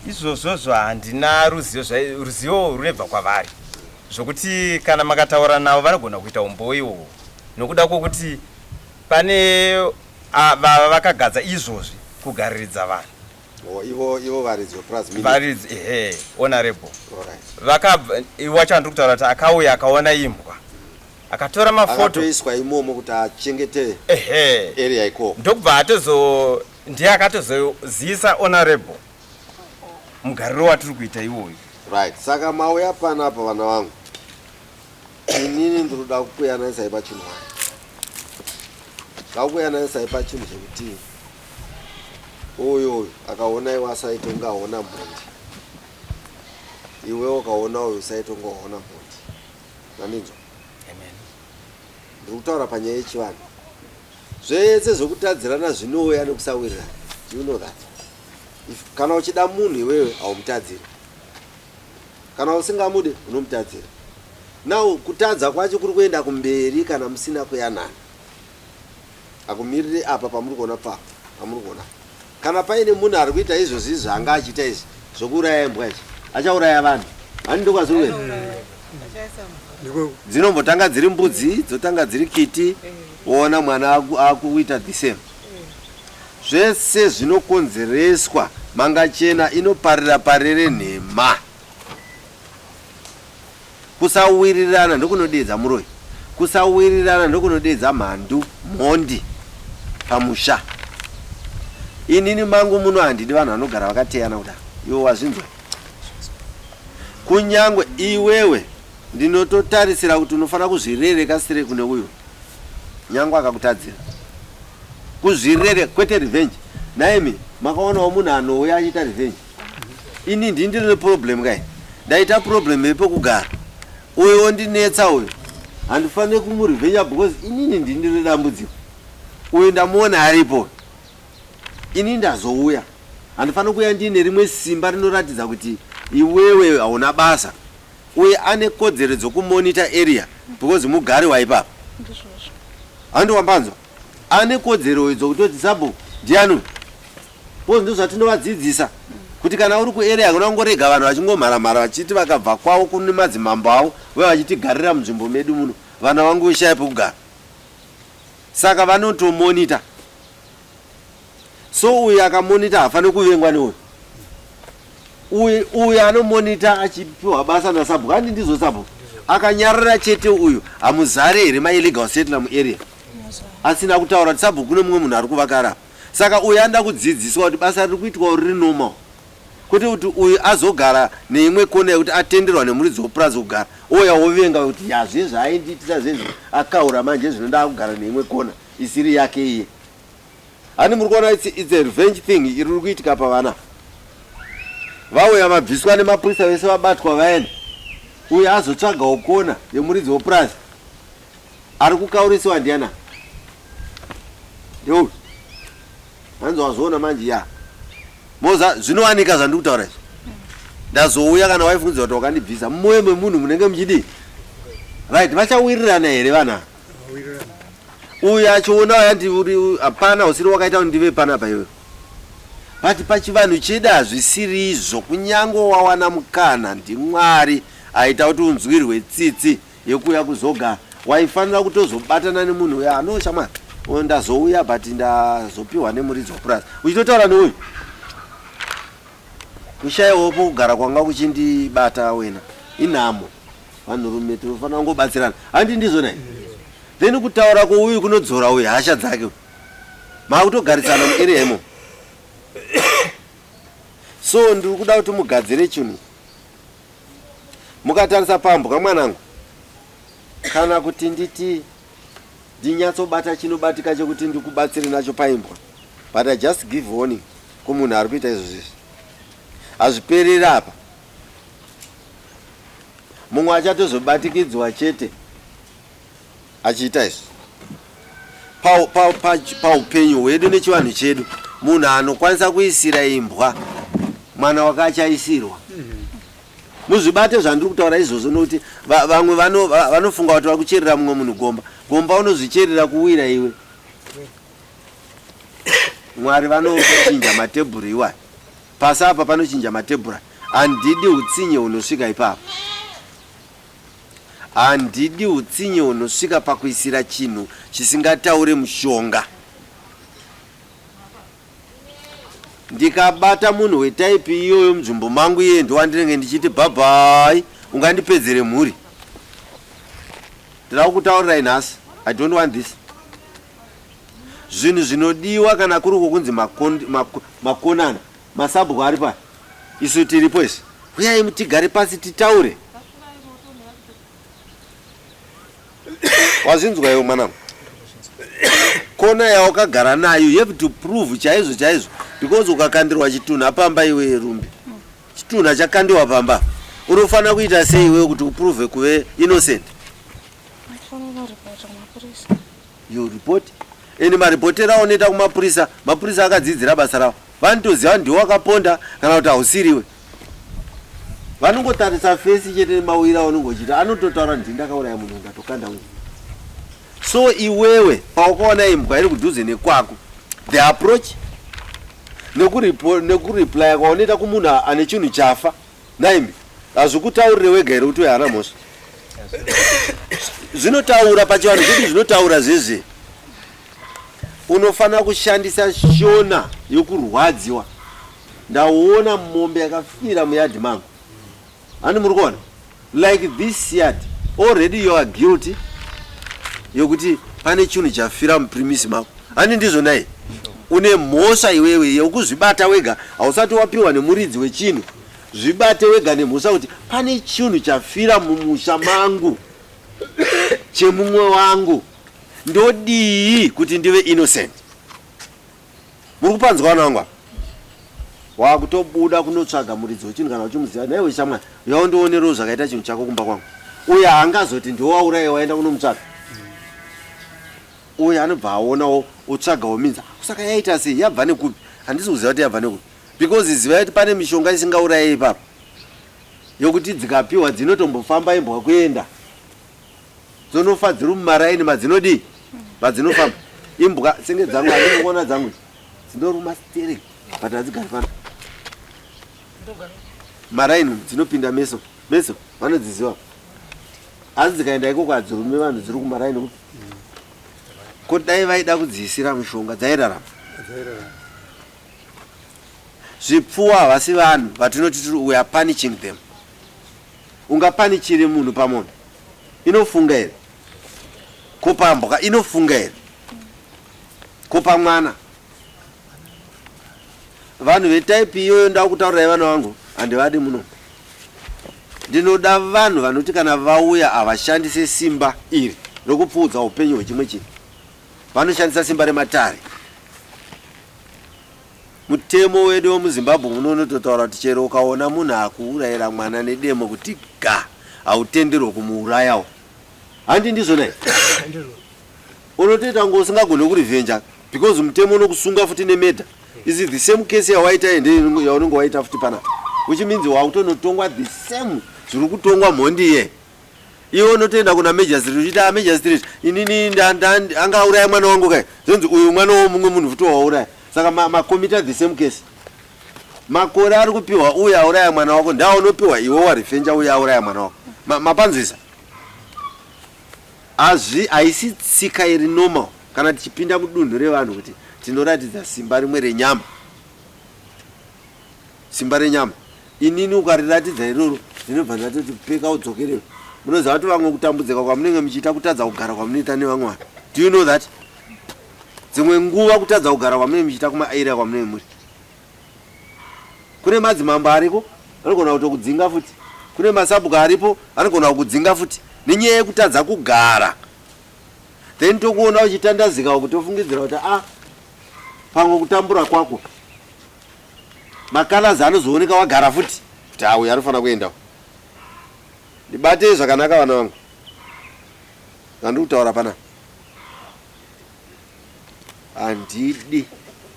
Izvozvozvo handina ruzivo, ruzivo runobva kwavari, zvokuti kana makataura navo vanogona kuita umbowo iwowo, nokuda kwokuti pane vava vakagadza izvozvi kugariridza vanhu. Oh, ivo varidzi vepurazi? Varidzi, ehe, honorable. Vakabva wacho andiri kutaura kuti akauya akaona imbwa, akatora mafoto. Akatoiswa imomo kuti achengete area ikoko. Ndokubva atozo ndiye akatozozivisa honorable mugariro watiri kuita iwoyu. Right, saka mauya panapa, vana vangu, inini ndiri kuda kukuyananisai pachinhu wani, da kukuyananisai pachinhu chekuti uyu akaona iwe asaite kunge aona mhondi, iwe ukaona uyu usaite kunge waona mhondi. Mandinzwa? Ndiri kutaura panyaya yechivanhu. Zvese zvekutadzirana zvinouya nekusawirirana. Do you know that? If kana uchida munhu iwewe, haumutadziri. Kana usingamude, unomutadzira. Now kutadza kwacho kuri kuenda kumberi kana musina kuyanana. Akumirire apa pamuri kuona, pa pamuri kuona, kana paine munhu ari kuita izvozvi zvaanga achiita izvi zvokuuraya imbwa izvi, achauraya vanhu. Hani ndokwaziri kuenda. Dzinombotanga dziri mbudzi, dzotanga dziri kiti, woona mwana akuita the same. Zvese zvinokonzereswa mangachena inoparira parere nhema. Kusawirirana ndokunodeedza muroyi. Kusawirirana ndokunodeedza mhandu, mhondi pamusha. Inini mangu muno handidi vanhu vanogara vakateyana kudaro. Iwe wazvinzwa? Kunyangwe iwewe ndinototarisira kuti unofanira kuzvirereka sire kune uyo nyangwe akakutadzira. Kuzvirereka kwete revenge. Nhaimi makaonawo munhu anouya achiita revenge? Ini ndini ndine problem kai. Ndaita problem yepekugara. Uyo wondinetsa uyo. Handifanire kumurevenge because inini ndini ndine dambudziko. Uyo ndamuona aripo. Ini ndazouya. Handifanire kuuya ndiine rimwe simba rinoratidza kuti iwewe hauna basa. Uye ane kodzero dzokumonita area because mugari waipapa. Handi wambanzwa? Ane kodzero dzokutoti sabhuku ndiani uyu? Because ndozvatinovadzidzisa kuti kana uri kuarea kuna kungorega vanhu vachingomharamhara vachiti vakabva kwavo kune madzimambo avo uye vachitigarira munzvimbo medu muno vana vangu veshaya pekugara. Saka vanotomonita. So uyu akamonita haafaniri kuvengwa neuyu. Uyu uyu anomonita achipiwa basa nasabhuku handi ndizvo sabhuku akanyarara chete uyu hamuzare here maillegal settler muarea asina kutaura kuti sabhuku kune mumwe munhu ari kuvaka arapa. Saka uyu anoda kudzidziswa kuti basa riri kuitwa riri normal kwete kuti uyu azogara neimwe kona yekuti atenderwa nemuridzi wepurazi kugara ouya wovenga kuti ya zve zvaaindiitisa zvezvi akaura manje zvino ndaakugara neimwe kona isiri yake iye. Hani muri kuona it's a revenge thing iri iri kuitika pavana. Vauya vabviswa nemapurisa vese vabatwa vaenda. Uyu azotsvagawo kona yemuridzi wepurazi. Ari kukaurisiwa ndiana? Ndeuyu. Hanzi wazviona manje ya. Moza zvinowanika zvandiri kutaura izvi. Ndazouya kana waifungidzira kuti wakandibvisa. Mumoyo memunhu munenge muchidii? Right, vachawirirana here vana? Uyu achiona uya ndi uri hapana usiri wakaita kuti ndive panapa iwe. But pachivanhu chedu hazvisirizvo kunyange wawana mukana ndiMwari aita kuti unzwirwe tsitsi yekuuya kuzogara waifanira kutozobatana nemunhu uya ano shamwari ndazouya but ndazopiwa nemuridzi wepurazi uchitotaura neuyu kushaiwawo pokugara kwanga kuchindibata wena inhamo vanhurume tinofanira kungobatsirana handi ndizvo nai then kutaura kwouyu kunodzora uyu hasha dzake maakutogarisana muarea imo so ndiri kuda kuti mugadzire chinhu Mukatarisa pambwa mwanangu, kana kuti nditi ndinyatsobata chinobatika chekuti ndikubatsire nacho paimbwa, but I just give warning kumunhu ari kuita izvozvo izvi. Hazvipereri apa. Mumwe achatozobatikidzwa chete achiita izvi. Paupenyu hwedu nechivanhu chedu, munhu anokwanisa kuisira imbwa mwana wake achaisirwa. Muzvibate zvandiri kutaura izvozvo nokuti vamwe vanofunga kuti vari kucherera mumwe munhu gomba. Gomba unozvicherera kuwira iwe. Mwari vanochinja matebhuru iwayo. Pasi apa panochinja matebhura. Handidi utsinye hunosvika ipapo. Handidi utsinye hunosvika pakuisira chinhu chisingataure mushonga. Ndikabata munhu wetaipi iyoyo munzvimbo mangu iye ndowandinenge ndichiti bhabhai ungandipedzere mhuri. Ndinoda kukutaurirai nhasi. I don't want this. Zvinhu zvinodiwa kana kuri kwokunzi makonana, masabhuku ari paya. Isu tiripo isu. Huyai tigare pasi titaure. Wazvinzwa iwe mwanangu? Kona yawakagara nayo you have to prove chaizvo chaizvo because ukakandirwa chitunha pamba iwe Rumbi. Chitunha chakandiwa pamba. Unofanira kuita sei iwewe kuti uprove kuve innocent? You report. And maripotero aunoita kumapurisa, mapurisa akadzidzira basa rawo. Vanotoziva ndiwe wakaponda kana kuti hausiriwe. Vanongotarisa fesi chete nemawira aunenge uchiita, anototaura ndini ndakauraya munhu ndatokanda munhu. So iwewe pawakaona imbwa iri kudhuze nekwako, the approach nekureplya kwaunoita kumunhu ane chinhu chafa, nhaimi hazvikutaurire wega here kuti uyu haana mhosva? Zvinotaura pachivanhu chedu, zvinotaura zvezve. Unofanira kushandisa shona yokurwadziwa. Ndaona mombe yakafira muyadhi mangu. Hani muri kuona? Like this yard, already you are guilty yokuti pane chinhu chafira mupremise mako. Hani ndizvo nai? Une mhosva iwewe yekuzvibata wega, hausati wapiwa nemuridzi wechinhu. Zvibate wega nemhosva kuti pane chinhu chafira mumusha mangu chemumwe wangu. Ndodii kuti ndive innocent? Muri kupanzwa vana vangu apa? Wakutobuda kunotsvaga muridzi wechinhu kana uchimuziva. Nhaiwe shamwari, uya undionerewo zvakaita chinhu chako kumba kwangu. Uya haangazoti ndiwe wauraya waenda kunomutsvaga. Uya anobva aonawo otsvagawo minza. Saka yaita sei? Yabva nekupi? Handisi kuziva kuti yabva nekupi. Because zivai kuti pane mishonga isingauraye ipapo. Yokuti dzikapiwa dzinotombofamba imbwa kuenda. Dzonofa dziri mumaraini madzinodii? Madzinofamba. Imbwa senge dzangu handinokuona dzangu dzinoruma stereki but hadzigari pano. Maraini dzinopinda meso. Meso vanodziziva. Asi dzikaenda ikoko hadzirume vanhu dziri kumaraini kupi? Ko dai vaida kudziisira mishonga dzairarama. Zvipfuwo havasi vanhu vatinoti tiri we are punishing them. Ungapanichire munhu pamombe inofunga here? Ko pambwa inofunga here? Ko pamwana? Vanhu vetaipi iyoyo ndakutaurirai vana vangu handivadi muno. Ndinoda vanhu vanoti kana vauya havashandise simba iri rokupfuudza upenyu hwechimwe chinhu. Vanoshandisa simba rematare. Mutemo wedu wemuZimbabwe muno unototaura kuti chero ukaona munhu akuurayira mwana nedemo kuti ga, hautenderwe kumuurayawo. Handi ndizvo nai? Unotoita kunge usingagone kurevenge because mutemo unokusunga futi nemurder. Is it the same case yawaita ende yaunenge waita futi panapa? Which means wakutonotongwa the same zviri kutongwa mhondi iye. Iwe unotoenda kuna magistrate uchiti ah magistrate inini anga auraya mwana wangu kai. Zvonzi uyu mwana womumwe munhu futi wauraya. Saka makomita the same case. Makore ari kupiwa uyu auraya mwana wako ndaaunopiwa iwe warefenja uyu auraya mwana wako. Mapanzwisa? Hazvi haisi tsika iri normal kana tichipinda mudunhu revanhu kuti tinoratidza simba rimwe renyama. Simba renyama. Inini ukariratidza iroro ndinobva ndatoti peka udzokerewe. Munoziva kuti vamwe kutambudzika kwamunenge muchiita kutadza kugara kwamunoita nevamwe vanhu. Do you know that? Dzimwe nguva kutadza kugara kwamunenge muchiita kumaarea kwamunenge muri. Kune madzimambo ariko anogona kutokudzinga futi. Kune masabhuku aripo anogona kukudzinga futi nenyaya yekutadza kugara. Then tokuona uchitandazika uku tofungidzira kuti ah pamwe kutambura kwako. Macolors anozooneka wagara futi kuti ah uyu anofanira kuendawo. Ndibatei zvakanaka vana vangu. Zvandiri kutaura panapa. Handidi.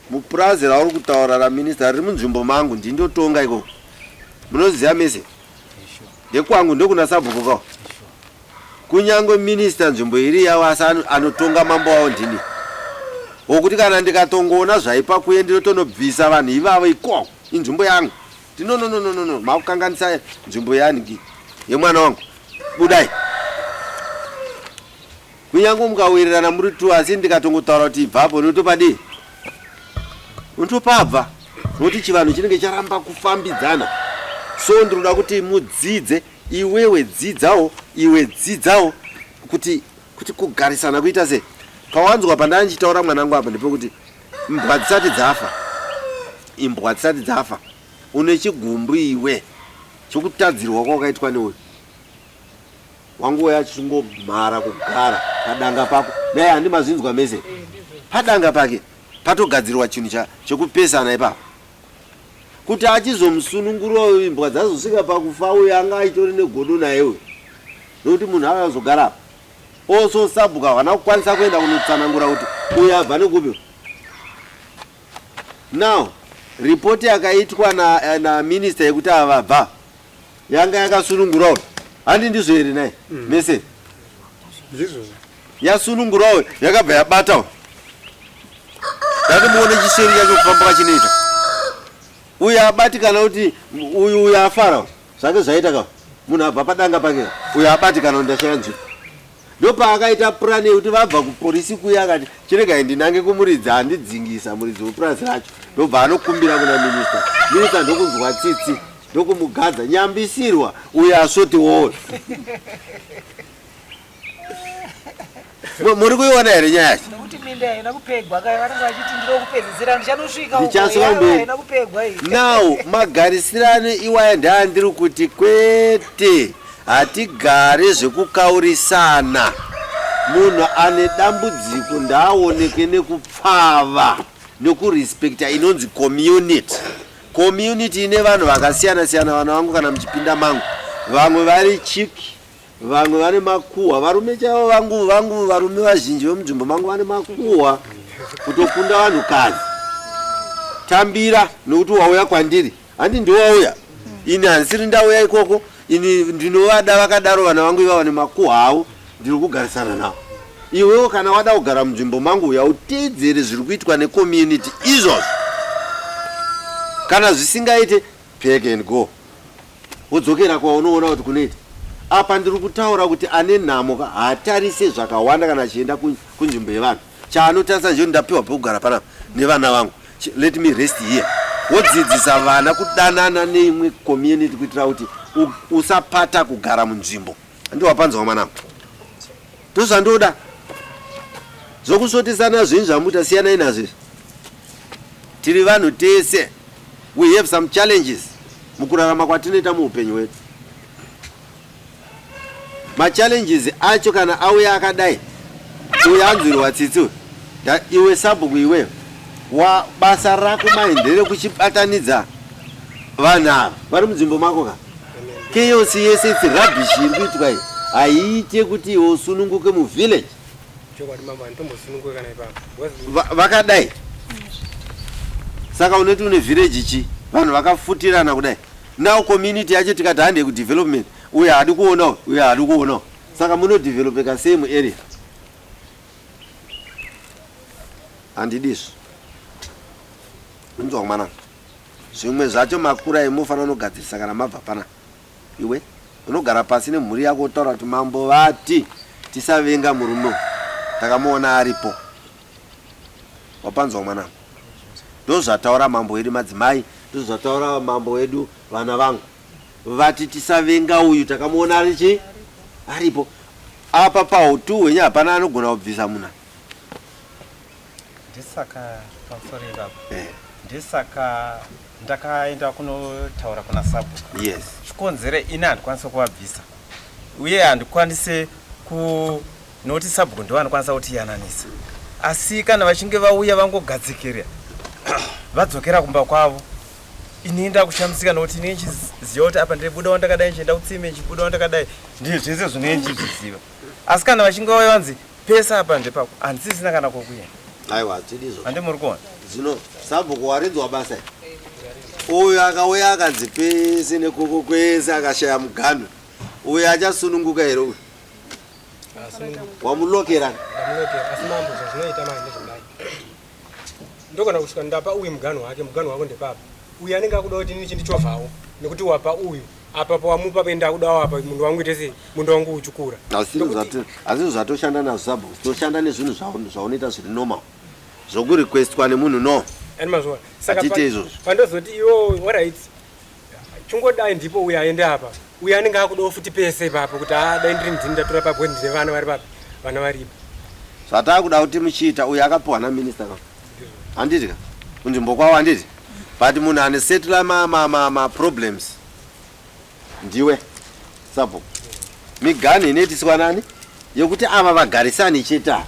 Mupurazi rauri kutaura raminista riri munzvimbo mangu ndindotonga ikoko. Munoziva mese? Ndekwangu ndokuna sabhuku kawo. Kunyange minista nzvimbo iri yavo asi anotonga mambo wavo ndini. Wokuti kana ndikatongoona zvaipa kuye ndinotonobvisa vanhu ivavo ikoko. Inzvimbo yangu. No no no no no makukanganisa nzvimbo yani yemwana wangu. Budai. Kunyange mukawirirana muri two asi ndikatongotaura kuti ibvapo unotopadii? Unotopabva nokuti chivanhu chinenge charamba kufambidzana. So ndinoda kuti mudzidze, iwewe dzidzawo, iwe dzidzawo kuti kuti kugarisana kuita sei. Pawanzwa pandanga ndichitaura mwanangu apa ndepekuti imbwa dzisati dzafa, imbwa dzisati dzafa une chigumbu iwe chokutadzirwa kwawakaitwa neuyu. Wanguva yachingomhara kugara padanga pako. Naye handi mazvinzwa mese. Padanga pake patogadzirwa chinhu chekupesana ipapo. Kuti achizomusunungura imbwa dzazosvika pakufa uyu anga achitori negodo naye uyu. Nokuti munhu ava azogara apa. Also sabhuku havana kukwanisa kuenda kunotsanangura kuti uyu abva nekupi. Now, report yakaitwa na, na minister yekuti ava vabva yanga yakasunungurawo handi ndizvo here nai mese Ndizvozvo. Yasunungurawo yakabva yabatawo. Ndati muone chiseri chacho kufamba kwachinoita. Uyu abatikana kuti uyu uyu afara zvake zvaita ka. Munhu abva padanga pake uyo abatikana kuti ndashaya nzvimbo. Ndopaakaita purani yekuti vabva kuporisi kuya akati chiregai ndinange kumuridzi andidzingisa muridzi wepurazi racho. Ndobva anokumbira kuna minista. Minista ndokunzwa tsitsi ndokumugadza nyambisirwa uyo asvotiwowo. Muri kuiona here nyaya yacho? Nokuti minda haina kupegwa kaya vanenge vachiti ndinokupedzisira ndichanosvika uko Ndichasvika yava mberi. haina kupegwa iyi. Now magarisirano iwaya ndeandiri kuti kwete hatigare zvekukaurisana. Munhu ane dambudziko ndaaoneke nekupfava nekurespecta inonzi community. Community ine vanhu vakasiyana siyana vana vangu kana muchipinda mangu. Vamwe vari chick Vamwe vane makuhwa, varume chaivo vangu vangu varume vazhinji vemunzvimbo mangu vane makuhwa kutokunda vanhukadzi. Tambira nokuti wauya kwandiri, handi ndiwauya ini handisiri ndauya ikoko ini ndinovada vakadaro vana vangu ivava nemakuhwa avo ndiri kugarisana navo. Iwewo kana wada kugara munzvimbo mangu uya uteedzere zviri kuitwa necommunity izvozvo. Kana zvisingaite pack and go. Wodzokera kwaunoona kuti kunoita. Apa ndiri kutaura kuti ane nhamo ka haatarise zvakawanda kana achienda kunzvimbo yevanhu. Chaanotarisa ndechekuti ndapiwa pekugara panapa nevana vangu. Let me rest here. Wodzidzisa vana kudanana neimwe community kuitira kuti usapata kugara munzvimbo. Ndiwapanzwa mwanangu. Ndozvandoda. Zvokusvotesana zvenyu zvamuita siyanai nazvo izvi. Tiri vanhu tese. We have some challenges mukurarama kwatinoita muupenyu hwedu. Machallenges acho kana auya akadai, uyo anzwirwa tsitsi uyu. Iwe sabhuku iwewe, wa basa rako mai nderekuchibatanidza vanhu ava vari munzvimbo mako ka. Chaos yese it's rubbish iri kuitwa iyi haiite kuti iwe usununguke muvillage. Chokwadi mambo handitombosununguke kana ipapo. Vakadai saka unoti une village chi vanhu vakafutirana kudai now community yacho tikati handei kudevelopment uyo haadi kuona uyo haadi kuona saka munodevelopeka sei muarea handidi izvo inzwa mwanangu zvimwe zvacho makura imofanira unogadzirisa kana mabva pana Iwe unogara pasi nemhuri yako wotaura kuti mambo vati tisavenga murume uyu takamuona aripo. Wapanzwa mwanangu? Ndozvataura mambo wedu madzimai, ndozvataura mambo wedu vana vangu. Vati tisavenga uyu takamuona ari chi aripo. Apa pahutu hwenyu hapana anogona kubvisa munhu. Ndisaka pamusoro ipapo. Eh. Ndisaka Ndakaenda kunotaura kuna sabhuku. Yes. Chikonzero ini handikwanise kuvabvisa uye handikwanise ku nokuti sabhuku ndivo vanokwanisa kutiyananisa. Asi kana vachinge vauya vangogadzikira vadzokera kumba kwavo ini ndakushamisika nokuti ini ndichiziva kuti apa ndiribudawo ndakadai ndichienda kutsime ndichibudawo ndakadai ndizvo zvese zvinenge ndichizviziva asi kana vachinge vauya vanzi Pese apa ndepako handisisina kana kwokuenda. Aiwa hatidi izvozvo. Handi muri kuona? Zvino sabhuku warinzwa basa iri. Uyu akauya akanzi pese nekoko kwese akashaya muganhu. Uyu achasununguka here uyu? Wamulokera. Ndamulokera asi mambo zvazvinoita manje ndezvekudai. Ndogona kusvika ndapa uyu muganhu wake, muganhu wako ndepapa. Uyu anenge akuda kuti ini chindichovhawo nekuti wapa uyu. Apa pawamupa pe ndakudawo apa mundu wangu ite sei? Mundu wangu uchikura. Asi zvatoshanda nazvo sabhuku, toshanda nezvinhu zvaunoita zviri normal. Zvokurequestwa nemunhu no. Ani mazviona. Saka Hatiite izvozvo. Pandozoti iwo alright. Chingodai ndipo uyu aende apa. Uyu anenge akudawo futi pese ipapo kuti ah dai ndiri ndini ndatora papo ndine vana vari papi. Vana varipo. Zvatakuda kuti muchiita uyu akapiwa naminister ka. Handiti ka? Kunzvimbo kwavo handiti? But munhu ane settle ma ma ma ma problems ndiwe sabhuku. Miganhu inoitiswa nani? Yekuti ava vagarisani chete ava.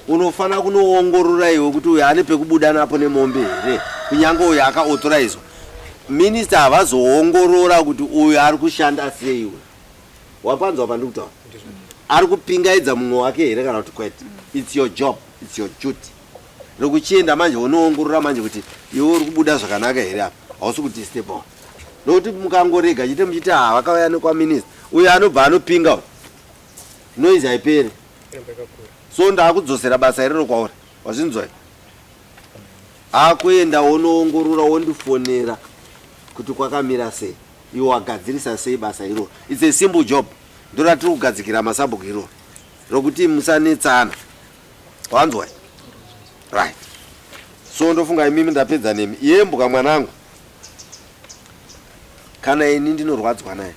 Unofanira kunoongorora iwe kuti uyu ane pekubuda napo nemombe here kunyange uyu akaauthorizewa. Minister havazoongorora kuti uyu ari kushanda sei uyu. Wapanzwa pandiri kutaura? Ari kupingaidza mumwe wake here kana kuti kwete? It's your job, it's your duty. Nokuchienda manje wonoongorora manje kuti iwe uri kubuda zvakanaka here apa, hausi kudisturba. Nokuti mukangorega chete muchiti ha vakauya nekwaminista uyo anobva anopinga uyu. Noise haipere. So ndakudzosera basa iroro kwauri. Wazvinzwa here? Akuenda wonoongorora wondifonera kuti kwakamira sei. Iwe wagadzirisa sei basa iroro? It's a simple job. Ndoratiri kugadzikira masabhuku iroro rokuti musanetsana. Wanzwa? Right. So ndofunga imimi ndapedza nemi. Yembuka mwanangu. Kana ini ndinorwadzwa naye.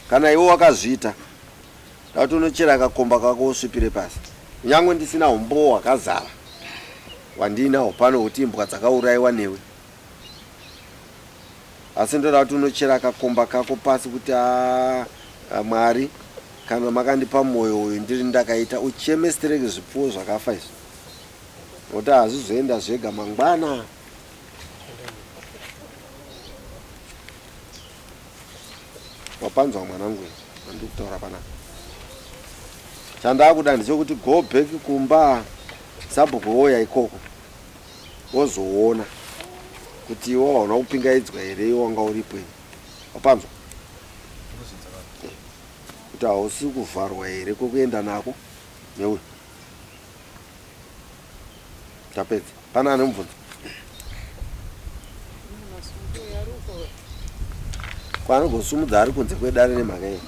Kana iwe wakazviita, ndakuti unochera kakomba kako usvipire pasi. Kunyangwe ndisina umbowo hwakazara hwandiinahwo pano hwekuti imbwa dzakauraiwa newe. Asi ndoda kuti unochera kakomba kako pasi kuti ah, Mwari kana makandipa moyo uyu ndiri ndakaita ucheme stereki zvipfuwo zvakafa izvi. Nokuti hazvizoenda zvega mangwana. Wapanzwa mwanangu andiri kutaura panapa. Chandakuda ndechekuti go back kumba sabhuku woya ikoko wozoona kuti iwe hauna kupingaidzwa here iwe wanga uripo ini. Wapanzwa? Kuti hausi kuvharwa here kwekuenda nako neuyu. Tapedza. Pana ane mubvunzo? Kwaanogosumudza ari kunze kwedare nemhaka yei?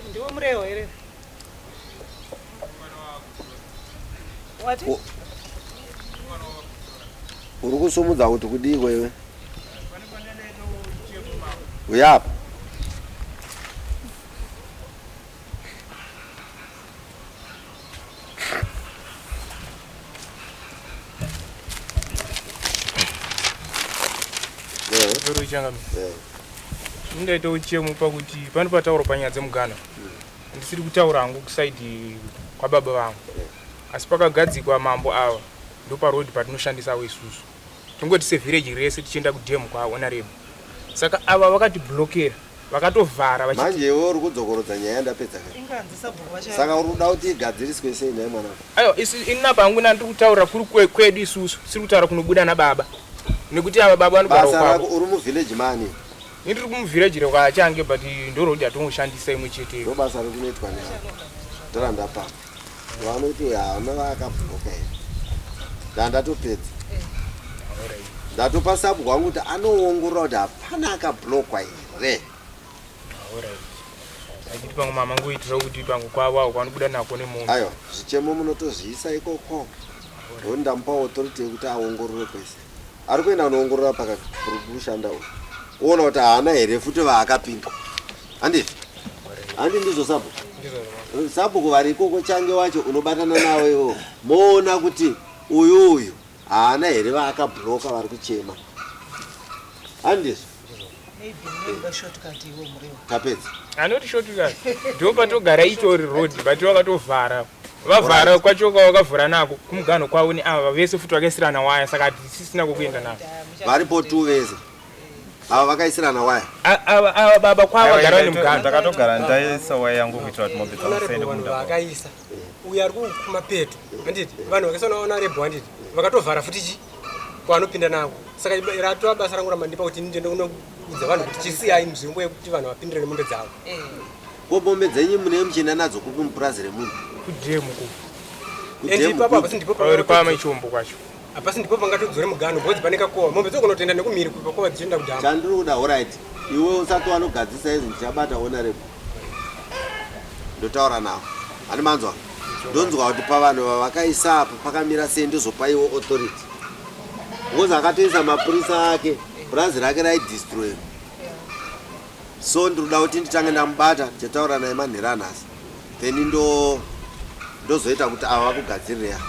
Ndiwo murewo here? Wati? Uri kusumudza kuti kudii kwewe? Uya apa. Ndingaita uchemo pakuti pano pataurwa panyaya dzemugano ndisiri kutaura hangu kusaidi kwababa vangu asi pakagadzikwa mambo ava ndoparoad patinoshandisawo isusu tongoti sevhireji rese tichienda kudhemu kwahonorable saka ava vakatiblokera vakatovhara vachiti Manje iwe uri kudzokorodza nyaya yandapedza kare. Inganzi sabhuku vacho. Saka uri kuda kuti igadziriswe sei nhai mwanangu? Aiwa isu ini apa hangu ndiri kutaura kuri kwedu isusu siri kutaura kunobuda nababa nekuti ava baba vanogara Basa rako kwavo. uri muvillage mani? Ini ndiri kumuvillage rekwachange but ndoroad yatongoshandisa imwe chete. Ndo basa riri kunoitwa nevanhu. Ndora ndapa. Vanoti uyu haana vaakabhuroka here. Ndandatopedza. Ndatopa sabhuku wangu kuti anoongorora kuti hapana akablockwa here. Achiti pamwe mama ngoitira kuti pamwe kwavo avo kwanobuda nako nemombe. Aiwa, zvichemo munotozviisa ikoko. Ndokuti ndamupa authority yekuti aongorore kwese. Ari kuenda kunoongorora pakati kushanda uyu. Oona kuti haana here futi vaakapinda. Handiti? Handi ndizvo sabhuku? Sabhuku vari ikoko change wacho unobatana navo ivo. Moona kuti uyu uyu haana here vaakabloka vari kuchema. Handizvo? Tapedza. Anoti shortcut. Ndipo patogara itori road but vakatovhara. Vavhara kwacho kwavakavhura nako kumuganho kwavo neava vese futi vakaisirana waya saka hatisisina kwekuenda nako. Varipo tu vese. Ava vakaisirana waya. Ava baba kwavo vagara nemuganho. Ndakatogara ndaisa waya yangu kuitira kuti mombe dzangu dzisaende Vanhu kumunda. vakaisa uyo ari kumapeto handiti vanhu vakaisa naonarebho handiti vakatovhara futi chi kwaanopinda nako saka ratova basa rangu ramandipa kuti ndiende kunoudza vanhu kuti chisiyai nzvimbo yekuti vanhu vapindire nemombe dzavo. Ko mombe dzenyu mune muchienda nadzo kupi mupurazi remunhu? Kudhemu ku. Kudhemu And ipapo kupi? hapasi ndipo kwamaichombo kwacho. Hapasi ndipo pangatodzore mugano because pane kakowa mombe dzokunotoenda nekumhiri kupakowa dzichienda kudhamu. Chandiri kuda horaiti iwe usati wanogadzisa izvi ndichabata honorable ndotaura navo ani manzwa ndonzwa kuti pavanhu vavakaisa apa pakamira sei ndozopa iwo authority because akatoisa mapurisa ake purazi rake raidestroywa so ndinoda kuti nditange ndamubata ndichataura naye manhero anhasi then ndo ndozoita kuti ava vakugadzirireya.